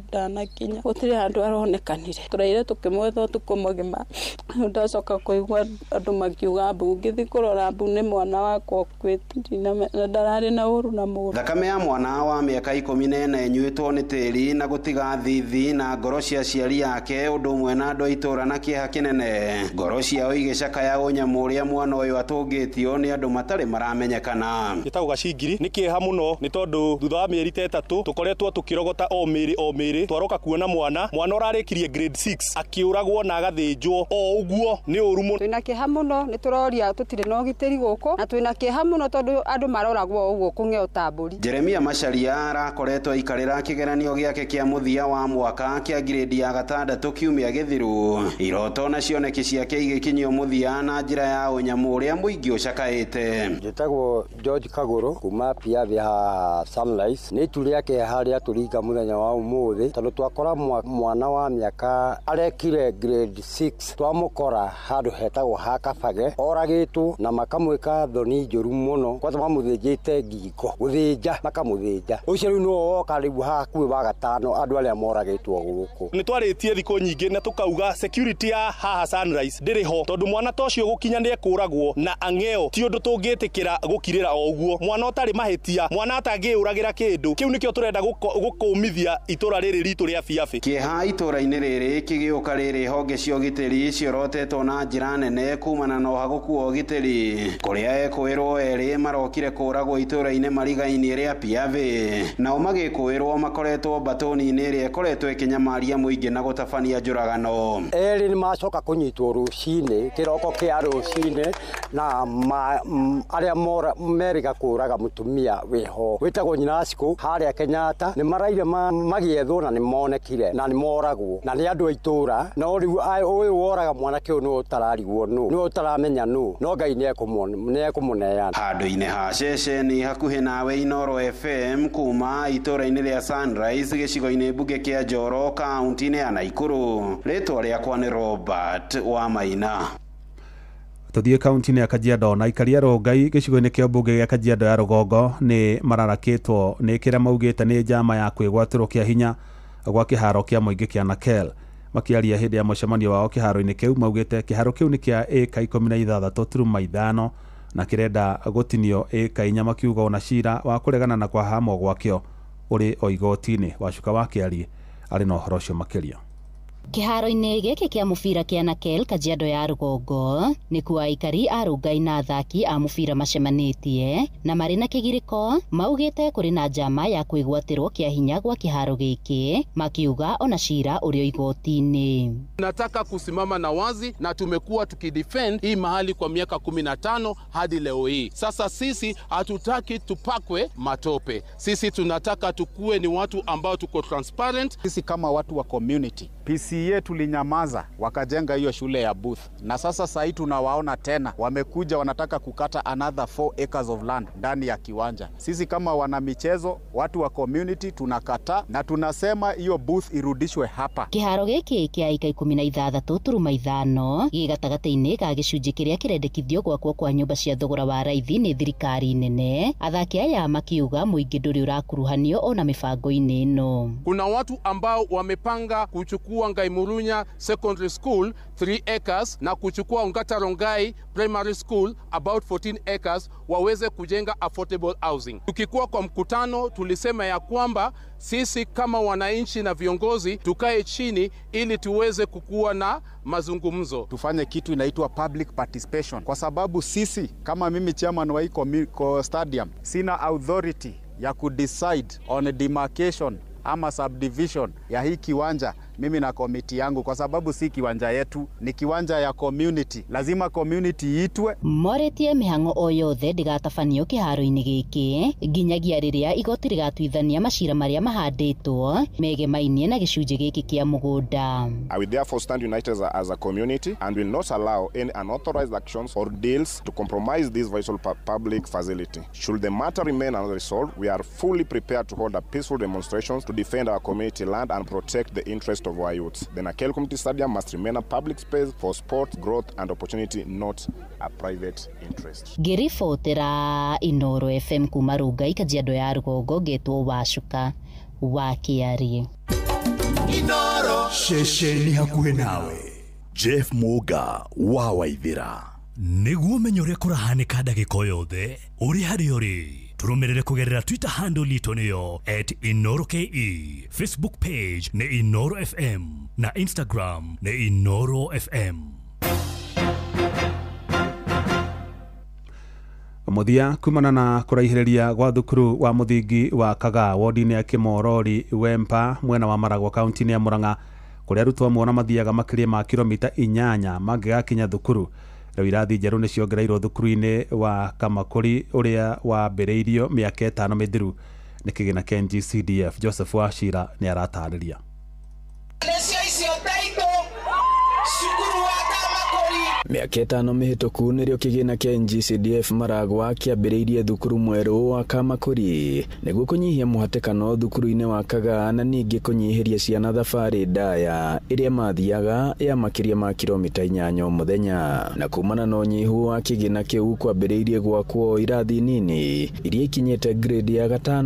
[SPEAKER 26] ndanakinya, gũtirĩ handũ aronekanire. Tũraire tũkĩmwetha ũtukũ mũgima, rĩu ndacoka kũigua andũ makiuga mbu, ngĩthiĩ kũrora mbu nĩ mwana wakwa ũkuĩte, na ndararĩ na ũru na mũru.
[SPEAKER 14] Thakame ya mwana wa mĩaka 14 ĩnyuĩtwo nĩ tĩri na gũtiga thithi na ngoro cia aciari ake ũndũ ũmwe na andũ a itũũra na kĩeha kĩnene. Ngoro ciao igĩcakaya ũnyamũ ũrĩa mwana ũyũ atũngĩtio nĩ andũ matarĩ maramenyekana.
[SPEAKER 19] Gĩtagwo gacingiri nĩ kĩeha mũno nĩ tondũ thutha wa mĩeri ta 3 tũkoretwo tũkĩrogota o mĩĩrĩ o mĩĩrĩ, twaroka kuona mwana ũrarĩkirie grade 6 akĩũragwo na agathĩnjwo o ũguo, nĩ ũru mũno.
[SPEAKER 20] Twĩna kĩeha mũno, nĩ tũroria tũtirĩ na ũgitĩri gũkũ Na twĩna kĩeha mũno tondũ andũ maroragwo ũguo kũng'eo ta mbũri.
[SPEAKER 14] Jeremia Macharia arakoretwo aikarĩra kĩgeranio gĩake kĩa mũthia wa mwaka kĩa grade ya gatandatũ kiumia gĩthiru. Iroto na cioneki ciake igĩkinyio mũthia na njĩra ya ũnyamũ ũrĩa mũingĩ ũcakaĩte.
[SPEAKER 6] Njĩtagwo George Kagũrũ kuma Piavi haha Sunrise. Nĩ itu rĩa kĩeha rĩatũringa mũthenya wa ũmũthĩ tondũ twakora mwana wa mĩaka arekire grade 6, twamũkora handũ hetagwo ha Kabage oragĩtwo na makamwĩka thoni njũru mũno, kwanza mamũthĩnjĩte ngingo, gũthĩnja makamũthĩnja. Ũcio rĩu nĩwe woka rĩu hakuhĩ wa gatano andũ arĩa moragĩtwo gũkũ.
[SPEAKER 19] Nĩ twarĩtie thikũ nyingĩ na tũkauga security ya haha Sunrise ndĩrĩ ho tondũ mwana ta ũcio gũkinya nĩ ekũragwo na ang'eo ti ũndũ tũngĩtĩkĩra gũkirĩra o ũguo. Mwana ũtarĩ mahĩtia, mwana atangĩũragĩra kĩndũ kĩu nĩkĩo tũrenda gũkũmithia itũra rĩrĩ ritũ rĩa Biabi.
[SPEAKER 14] Kĩeha itũra-inĩ rĩrĩ kĩgĩũka rĩrĩ honge cia ũgitĩri ciorotetwo na njĩra nene kumana na ũhagũku wa ũgitĩri kũrĩa ekũĩrwo erĩ marokire kũragwo itũra-inĩ mariga-inĩ rĩa Piavi, nao magĩkũĩrwo makoretwo mbatũni-inĩ ĩrĩa ĩkoretwo ĩkĩnyamaria mũingĩ na gũtabania njũragano.
[SPEAKER 6] Erĩ nĩ macoka kũnyitwo rũcinĩ kĩroko kĩa rũcinĩ na arĩa merĩga kũraga mũtumia wĩho wĩtagwo nyina Cikũ harĩa Kenyatta nĩ maraire magĩethwo na nĩ monekire na nĩ moragwo na nĩ andũ a itũra, no rĩu ũyũ woraga mwanake ũyũ nĩwe ũtararigwo nũ, nĩwe ũtaramenya nũ, no Ngai nĩ ekũmũneana.
[SPEAKER 14] Handũ-inĩ ha ceceni hakuhĩ nawe Inooro FM kuma itũra-inĩ rĩa Sunrise gĩcigo-inĩ mbunge kĩa Njoro kaunti-inĩ ya Naikuru. Rĩtwa rĩakwa nĩ Robert Wamaina.
[SPEAKER 12] Tuthiĩ kaunti-inĩ ya Kajiado na aikari a Rongai gĩcigo-inĩ kĩa mbunge gĩa Kajiado ya rũgongo nĩ mararakĩtwo nĩ kĩrĩa maugĩte nĩ njama ya kwĩgwatĩrwo kĩa hinya gwa kĩharo kĩa mũingĩ kĩa Nakel. Makĩaria hĩndĩ ya mũcemanio wao kĩharo-inĩ kĩu maugĩte kĩharo kĩu nĩ kĩa ĩka 16.5 na kĩrenda gũtinio ĩka 4, makiuga ona cira wa kũregana na kwahamwo gwakĩo ũrĩ o igoti-inĩ. Wacuka wa Kĩarie arĩ na ũhoro ũcio makĩria.
[SPEAKER 9] Kĩharo-inĩ gĩkĩ kĩa mũbira kĩa Nakel Kajiado ya rũgongo nĩkuo aikari a Rongai na athaki a mũbira macemanĩtie na marĩ na kĩgirĩko maugĩte kũrĩ na njama ya kwĩgwatĩrwo kĩa hinya gwa kĩharo gĩkĩ, makiuga ona cira ũrĩ igoti-inĩ.
[SPEAKER 11] Nataka kusimama na wazi na tumekuwa tukidefend hii mahali kwa miaka 15 hadi leo hii. Sasa sisi hatutaki tupakwe matope. Sisi tunataka tukue ni watu ambao tuko transparent.
[SPEAKER 17] Sisi kama watu wa community PCA tulinyamaza wakajenga hiyo shule ya Booth, na sasa sahi tunawaona tena wamekuja wanataka kukata another 4 acres of land ndani ya kiwanja. Sisi kama wana michezo, watu wa community tunakataa na tunasema hiyo Booth irudishwe hapa.
[SPEAKER 9] Kĩharo gĩkĩ kĩa ĩka 16.5 gĩ gatagatĩ-inĩ ga gĩcunjĩ kĩrĩa kĩrendekithio gwakwo kwa nyũmba cia thogora wa raithi nĩ thirikari nene. Athaki aya makiuga mũingĩ ndũrĩ ũrakuruhanio ona mĩbango-inĩ ĩno.
[SPEAKER 11] Kuna watu ambao wamepanga kuchukua Ngaimurunya Secondary School 3 acres na kuchukua Ongata Rongai Primary School about 14 acres waweze kujenga affordable housing. Tukikuwa kwa mkutano tulisema ya kwamba sisi kama wananchi na viongozi tukae chini ili tuweze kukua na mazungumzo.
[SPEAKER 17] Tufanye kitu inaitwa public participation, kwa sababu sisi kama mimi chairman wa stadium sina authority ya kudecide on demarcation ama subdivision ya hii kiwanja mimi na komiti yangu, kwa sababu si kiwanja yetu, ni kiwanja ya community. Lazima community itwe.
[SPEAKER 9] Moretie mihango o yothe ndigatabanio kĩharo-inĩ gĩkĩ nginyagia rĩrĩa igoti rĩgatuithania macira marĩa mahandĩtwo megemainie na gĩcunjĩ gĩkĩ kĩa mũgũnda.
[SPEAKER 24] I will therefore stand united as a community and will not allow any unauthorized actions or deals to compromise this vital public facility. Should the matter remain unresolved, we are fully prepared to hold a peaceful demonstration to defend our community land and protect the interest of our youth. The Nakel Community Stadium must remain a public space for sport, growth and opportunity, not a private interest.
[SPEAKER 9] Ngĩribotera Inooro FM kuma Rongai Kajiado ya rũgongo ngetwo Wacuka wa Kĩarie.
[SPEAKER 1] Inooro
[SPEAKER 22] ceceni hakuhĩ nawe. Jeff Muga wa Waithira.
[SPEAKER 25] Nĩguo ũmenye ũrĩa kũrahanĩka ndagĩka o yothe ũrĩ harĩa ũrĩ, tũrũmĩrĩre kũgerera Twitter handle itũ nĩyo @InooroKE, Facebook page nĩ Inooro FM na Instagram nĩ Inooro FM.
[SPEAKER 12] Mũthia kumana na kũraihĩrĩria gwa thukuru wa mũthingi wa Kagaa wodi-inĩ ya Kĩmorori Wempa mwena wa Maragwa kaunti-inĩ ya Murang'a, kũrĩa arutwo amwe ona mathiaga makĩria ma kilomita 8 mangĩgakinya thukuru. Rĩu irathi njerũ nĩ ciongereirwo thukuru-inĩ wa Kamakũri ũrĩa wambĩrĩirio mĩaka 5 mĩthiru nĩ kĩgĩna kĩa NGCDF. Joseph Wachira nĩ aratarĩria.
[SPEAKER 2] Mĩaka 5 mĩhĩtũku nĩrĩo kĩgĩna kĩa NGCDF Maragwa kĩambĩrĩirie thukuru mwerũ wa Kamakũri nĩguo kũnyihia mũhatĩkano thukuru-inĩ wa Kagaa na ningĩ kũnyihĩria ciana thabarĩ ndaya ĩrĩa mathiaga ya makĩria ma kilomita 8 o mũthenya. Na kumana na ũnyihu wa kĩgĩna kĩu kwambĩrĩirie gwakwo irathi nini iria ikinyĩte grade ya 5,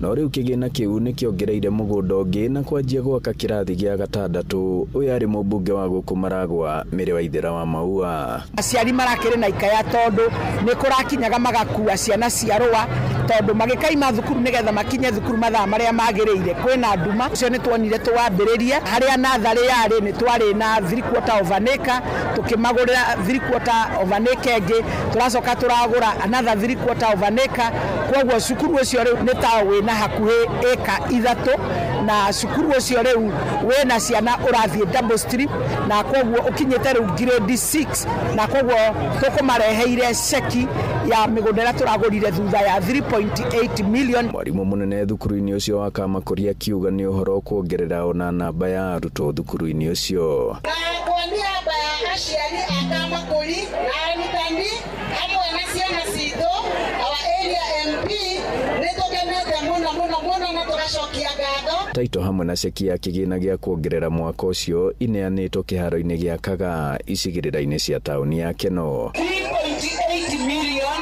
[SPEAKER 2] no rĩu kĩgĩna kĩu nĩkĩongereire mũgũnda ũngĩ na kwanjia gwaka kĩrathi gĩa 6. Ũyũ arĩ mũmbunge wa gũkũ Maragwa Mary Waithera wa Maua.
[SPEAKER 4] Aciari marakĩrĩ na ikaya tondu nĩ kũrakinyaga magakua ciana cia rũa tondu magĩkaima thukuru nĩgetha makinye thukuru mathaa marĩa magĩrĩire. Kwĩna nduma ũcio nĩ tuonire tũwambĩrĩrie harĩa natharĩ yarĩ nĩ twarĩ na 3/4 of an acre, tũkĩmagũrĩra 3/4 of an acre ĩngĩ, tũracoka tũragũra another 3/4 of an acre. Koguo cukuru ũcio rĩu nĩ ta wĩna hakuhĩ ĩka 3, na cukuru ũcio rĩu wĩna ciana ũrathiĩ double stream, na koguo ũkinyĩte rĩu grade 6, na koguo tũkũmareheire ceki ya mĩgũnda ĩrĩa tũragũrire thutha ya 3.8 million.
[SPEAKER 2] Mwarimu mũnene thukuru-inĩ ũcio wa Kamakũri akiuga nĩ ũhoro kuongerera ona namba ya arutwo thukuru-inĩ ũcio.
[SPEAKER 10] Na kwa niaba ya aciari a Kamakũri na arutani hamwe na ciana citũ, our area MP, nĩ tũkenete mũno mũno mũno na tũgacokia ngatho.
[SPEAKER 2] Taito hamwe na ceki ya kĩgĩna gĩa kuongerera mwaka ũcio ineanĩtwo kĩharo-inĩ gĩa Kagaa icigĩrĩra-inĩ cia taũni ya Keno.
[SPEAKER 10] 3.8 million.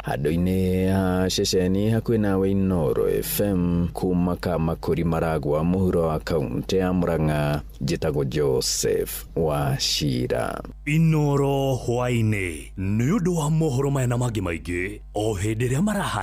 [SPEAKER 2] Handũ-inĩ ha ceceni hakuhĩ nawe Inooro FM kuma Kamakũri Maragwa mũhuro wa kaũntĩ ya Murang'a, njĩtagwo Joseph Wachira.
[SPEAKER 25] Inooro hwaĩ-inĩ nĩ ũndũ wa mohoro maya na mangĩ maingĩ o hĩndĩ ĩrĩa maraha